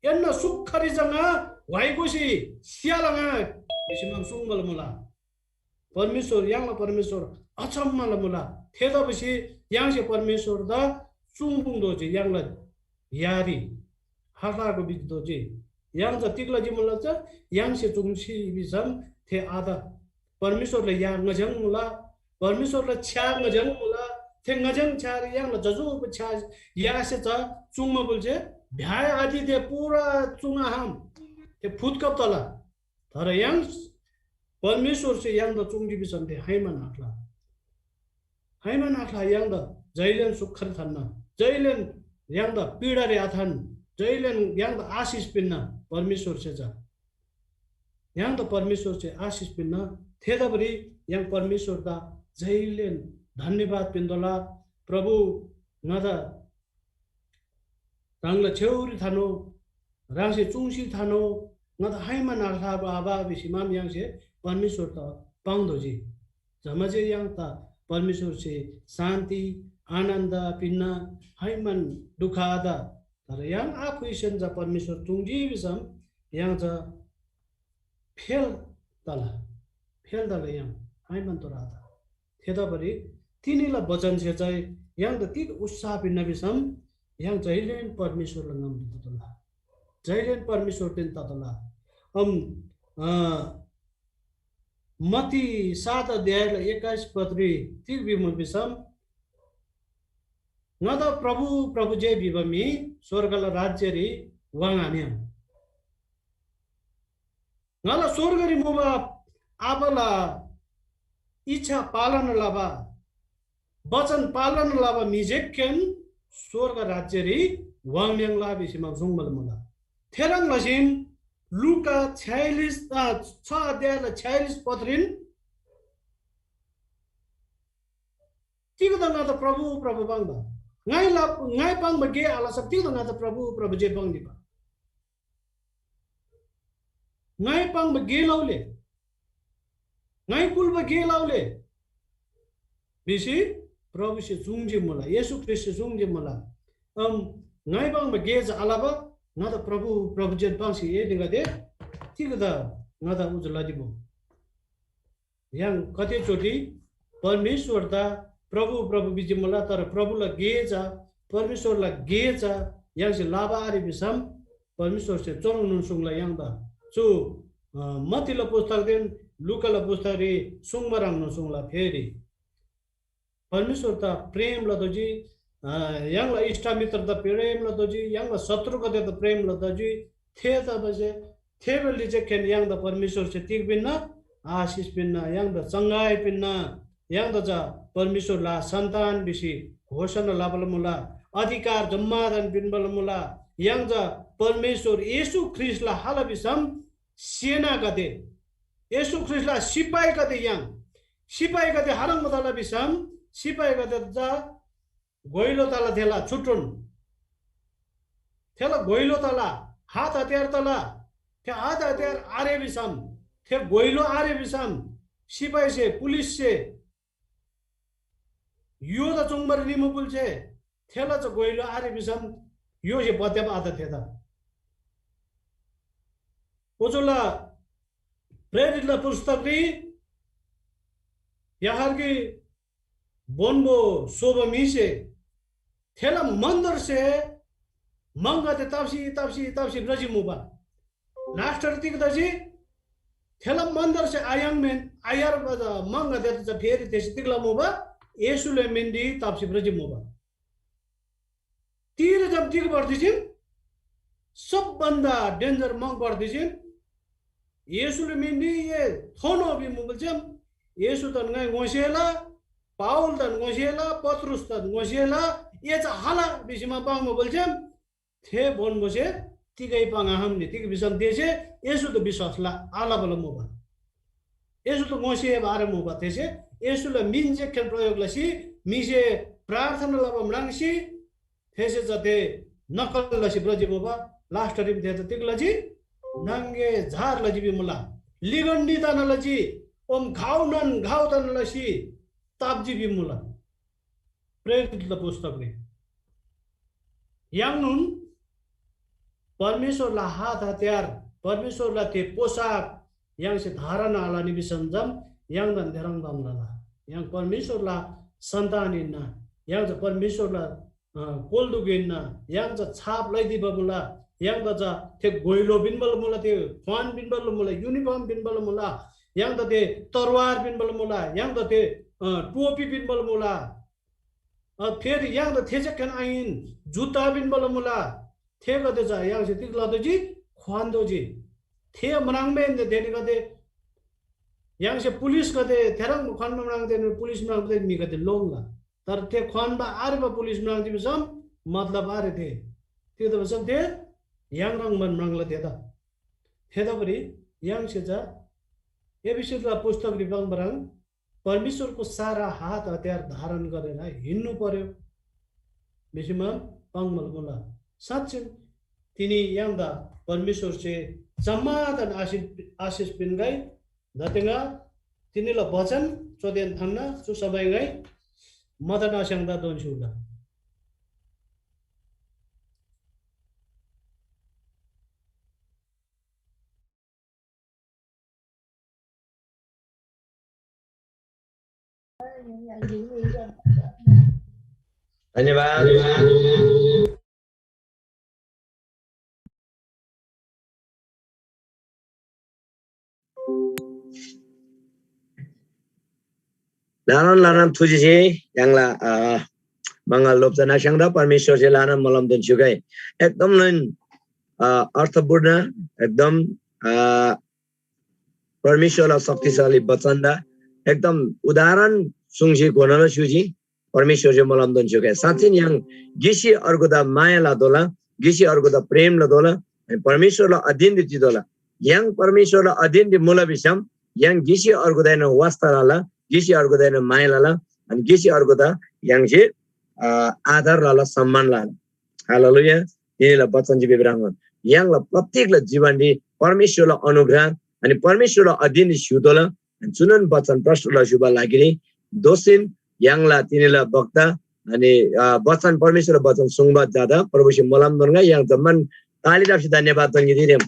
एन्‍ना सुखरी चा ङा, व्‍हाइ गोसी स्‍याला ङा, भिसीमान सुङ्बा मुला। परमेश्‍वर, य्‍हाङला परमेश्‍वर अचम्‍मला मुला। थेतबासे य्‍हाङसे परमेश्‍वरदा चुङ्‌पुङ्‌तोःजी, य्‍हाङला यारी हाख्‍लागो भिजी तोःजी। य्‍हाङ चा तिग लजी मुला चा य्‍हाङसे चुङ्सी भिसम थे आत। परमेश्‍वरला या ङजङ मुला, परमेश्‍वरला छ्‌या ङजङ मुला। थे ङजङ छ्‌यारी य्‍हाङला जजुबा छ्‌या यासे चा चुङ्मा बुल्‍से भ्‍याय आदि थे पूरा चुङ्आहाम। थे फुत्कब तला। तर य्‍हाङ परमेश्‍वरसे य्‍हाङदा चुङ्जी भिसम थे हाइमान आख्‍ला। हाइमान आख्‍ला य्‍हाङदा जैलेन सुखरी थान्‍ना। जैलेन य्‍हाङदा पीडारी आथान, जैलेन य्‍हाङदा आशिष पिन्‍ना परमेश्‍वरसे चा। य्‍हाङदा परमेश्‍वरसे आशिष पिन्‍ना। थेतबारी य्‍हाङ परमेश्‍वरदा जैलेन धन्‍यवाद पिन्‍तोःला। प्रभु, ङादा ह्राङला छेउरी थानो, ह्राङसे चुङ्सी थानो, ङादा खाइमा नाख्‍लाबा आबा भिसी माम य्‍हाङसे परमेश्‍वरदा पाङ्तोःजी। जमाजे य्‍हाङदा परमेश्‍वरसे शान्ति, आनन्द पिन्‍ना, खाइमान दुःख आत। तर य्‍हाङ आफुइसेन चा परमेश्‍वर चुङ्जी भिसम य्‍हाङ चा फेल तला, फेल तला य्‍हाङ, खाइमान तोर आत। थेतबारी तिनीला बचनसे चाहिँ य्‍हाङदा तिग उत्साह पिन्‍ना भिसम य्‍हाङ जैलेन परमेश्‍वरला ङामरी ततोःला। जैलेन परमेश्‍वरदेन ततोःला। अम, अ, मत्ती सात अध्यायला एक्काइस पदरी तिग भिमुला भिसम, ङादा प्रभु, प्रभु जे भिबा म्‍हि स्‍वर्गला राज्‍यरी वाङ्‌आम्‍याङ्। ङाला स्‍वर्गरी मुबा आबाला इच्छा पालन लबा, वचन पालन लबा म्‍हि जेक्‍केन स्‍वर्ग राज्‍यरी वाङ्‌म्‍याङ्ला भिसी मा सुङ्बाल मुला। थेह्रङ् लसीन लुका छयालिस, अ, छ अध्यायला छयालिस पत्रिन तिग्‍दा ङादा प्रभु, प्रभु पाङ्बा? ङाइ ला, ङाइ पाङ्बा गे आलसब तिग्‍दा ङादा प्रभु, प्रभु जे पाङ्दिबा? ङाइ पाङ्बा गे लौले, ङाइ कुल्‍बा गे लौले भिसी प्रभुसे सुङ्जी मुला, येशू ख्रीष्‍टसे सुङ्जी मुला। अम ङाइ पाङ्बा गे चा आलबा ङादा प्रभु, प्रभु जेन पाङ्सी एनीगदे तिग्‍दा ङादा उजुला दिबो? य्‍हाङ कते चोटि परमेश्‍वरदा प्रभु, प्रभु भिजी मुला, तर प्रभुला गे चा, परमेश्‍वरला गे चा य्‍हाङसे लबा आरे भिसम परमेश्‍वरसे चुह्रङ्नोन सुङ्ला य्‍हाङदा। चु, अ, मत्तीला पुस्तकदेन लुकाला पुस्तकरी सुङ्बा ह्रङ्नोन सुङ्ला। फेरि परमेश्‍वरदा प्रेम लतोःजी, अ, य्‍हाङला इष्‍टमित्रदा प्रेम लतोःजी, य्‍हाङला शत्रुगदेदा प्रेम लतोःजी। थेतबासे थे बेलारी जे खेन य्‍हाङदा परमेश्‍वरसे तिग पिन्‍ना? आशिष पिन्‍ना, य्‍हाङदा चङ्गाइ पिन्‍ना, य्‍हाङदा चा परमेश्‍वरला सन्‍तान भिसी घोषणा लबाला मुला, अधिकार जम्‍मादान पिन्‍बाला मुला। य्‍हाङ चा परमेश्‍वर येशू ख्रीष्‍टला हाला भिसम सेनागदे, येशू ख्रीष्‍टला सिपाहीगदे य्‍हाङ। सिपाहीगदे खाह्रङ्बा तला भिसम सिपाहीगदे चा गोइलो तला थेला छुट्टुन। थेला गोइलो तला, हात हतियार तला। थे हात हतियार आरे भिसम, थे गोइलो आरे भिसम, सिपाहीसे, पुलिससे योदा चुङ्बारी निमुबुलसे थेला चा गोइलो आरे भिसम योसे पत्याब आत थेदा। ओचुला प्रेरितला पुस्तकरी याहरकी बोन्‍बो सोबा म्‍हिसे थेला मन्‍दिरसे म्‍हङगदे ताप्‍सी, ताप्‍सी, ताप्‍सी भ्रजी मुबा। लास्‍टर तिग तजी? थेला मन्‍दिरसे आयाङ्‌मेन आयार म्‍हङगदे चा फेरी थेसे तिग लमुबा? येशूले मिन्‍दी ताप्‍सी भ्रजी मुबा। तिरे जब तिग भर्दिसिन? सबभन्दा danger म्‍हङ भर्दिसिन। येशूले मिन्‍दी ए थोनो भिमुबलसेम येशूदान ङाइ ङोसेला, पावलदान ङोसेला, पत्रुसदान ङोसेला, ए चा हाला भिसीमा पाङ्मुबलसेम थे बोन्‍बोसे तिगै पाङ्‌आखम्‍नी। तिग भिसम थेसे येशूदा विश्‍वास ल-, आलबाला मुबा। येशूदा ङोसेबा आरे मुबा। थेसे येशूला मिन जे खेन प्रयोग लसी म्‍हिसे प्रार्थना लबा म्राङ्सी थेसे चा थे नक्‍कल लसी भ्रजी मुबा। लास्‍टरीम थे चा तिग लजी? नाङ्‌गे झार लजी भिमुला। लिगन्‍डी तना लजी, ओम घाउ नन घाउ तना लसी ताप्‍जी भिमुला। प्रेरितला पुस्तकरी य्‍हाङनोन परमेश्‍वरला हात हतियार, परमेश्‍वरला थे पोशाक य्‍हाङसे धारण आलनी भिसम जम य्‍हाङदान थेह्रङ् ताम लला। य्‍हाङ परमेश्‍वरला सन्‍तान हिन्‍ना। य्‍हाङ चा परमेश्‍वरला, अ, कोल्‍दुक हिन्‍ना। य्‍हाङ चा छाप लैदिबा मुला। य्‍हाङदा चा थे गोइलो पिन्‍बाला मुला, थे ख्‍वान पिन्‍बाला मुला, युनिफर्म पिन्‍बाला मुला। य्‍हाङदा थे तरवार पिन्‍बाला मुला। य्‍हाङदा थे, अ, टोपी पिन्‍बाला मुला। अ, फेरि य्‍हाङदा थे जेक्‍खान आहिन, जुत्ता पिन्‍बाला मुला। थेगदे चा य्‍हाङसे तिग लतोःजी? ख्‍वान्‍तोःजी। थे म्राङ्‌माहेन्‍से थेनीगदे य्‍हाङसे पुलिसगदे थेह्रङ् ख्‍वान्‍बा म्राङ्‌तेन पुलिस म्राङ्‌तेन म्‍हिगदे लोङ्ला। तर थे ख्‍वान्‍बा आरेबा पुलिस म्राङ्जी भिसम मतलब आरे थे। तिग्‍दा भिसम थे य्‍हाङ ह्रङ्‌बान म्राङ्ला थेदा। थेतबारी य्‍हाङसे चा एफिसीला पुस्तकरी पाङ्बा ह्रङ् परमेश्‍वरको सारा हात हतियार धारण गरेर हिँड्नु पर्‍यो भिसीमा पाङ्‌बाल मुला। साँच्‍चिन तिनी य्‍हाङदा परमेश्‍वरसे जम्‍मादान आशिष, आशिष पिन्‍गै। दातेङा तिनीला बचन चोदेन थान्‍ना चु सबै ङाइ मदन आस्‍याङदा दोन्‍स्‍युला। धन्यवाद। ल्‍हानान ल्‍हानान थुजिसे य्‍हाङला, अ, मङ्गल लोप्‍चना स्‍याङ्दा परमेश्‍वरसे ल्‍हानान मोलमदेन स्‍युगै। एकदम नैन, अ, अर्थपूर्ण, एकदम, अ, परमेश्‍वरला शक्तिशाली वचनदा एकदम उदाहरण सुङ्सी घोना स्‍युजी। परमेश्‍वरसे मोलमदेन स्‍युगै। साँच्‍चिन य्‍हाङ गिसी अर्गुदा माया लतोःला, गिसी अर्गुदा प्रेम लतोःला, अनि परमेश्‍वरला अधीनरी चितोःला। य्‍हाङ परमेश्‍वरला अधीनरी मुला भिसम य्‍हाङ गिसी अर्गुदाएनोन वास्‍ता लला, गिसी अर्गुदाएनोन माया लला, अनि गिसी अर्गुदा य्‍हाङसे, अ, आदर लला, सम्‍मान लला। हालेलुया। तिनीला वचन जे बेबे ह्रङ्‌गोन। य्‍हाङला प्रत्येकला जीवनरी परमेश्‍वरला अनुग्रह अनि परमेश्‍वरला अधीनरी स्‍युतोःला। अनि चुनोन वचन प्रष्‍ट लस्‍युबा लागिरी दोःसीन य्‍हाङला तिनीला वक्ता अनि, अ, वचन, परमेश्‍वरला वचन सुङ्बा जादा प्रभुसे मोलमदेन ङा य्‍हाङ जम्‍मान ताली राप्‍सी धन्‍यवाद तोन्‍गे दिरेम।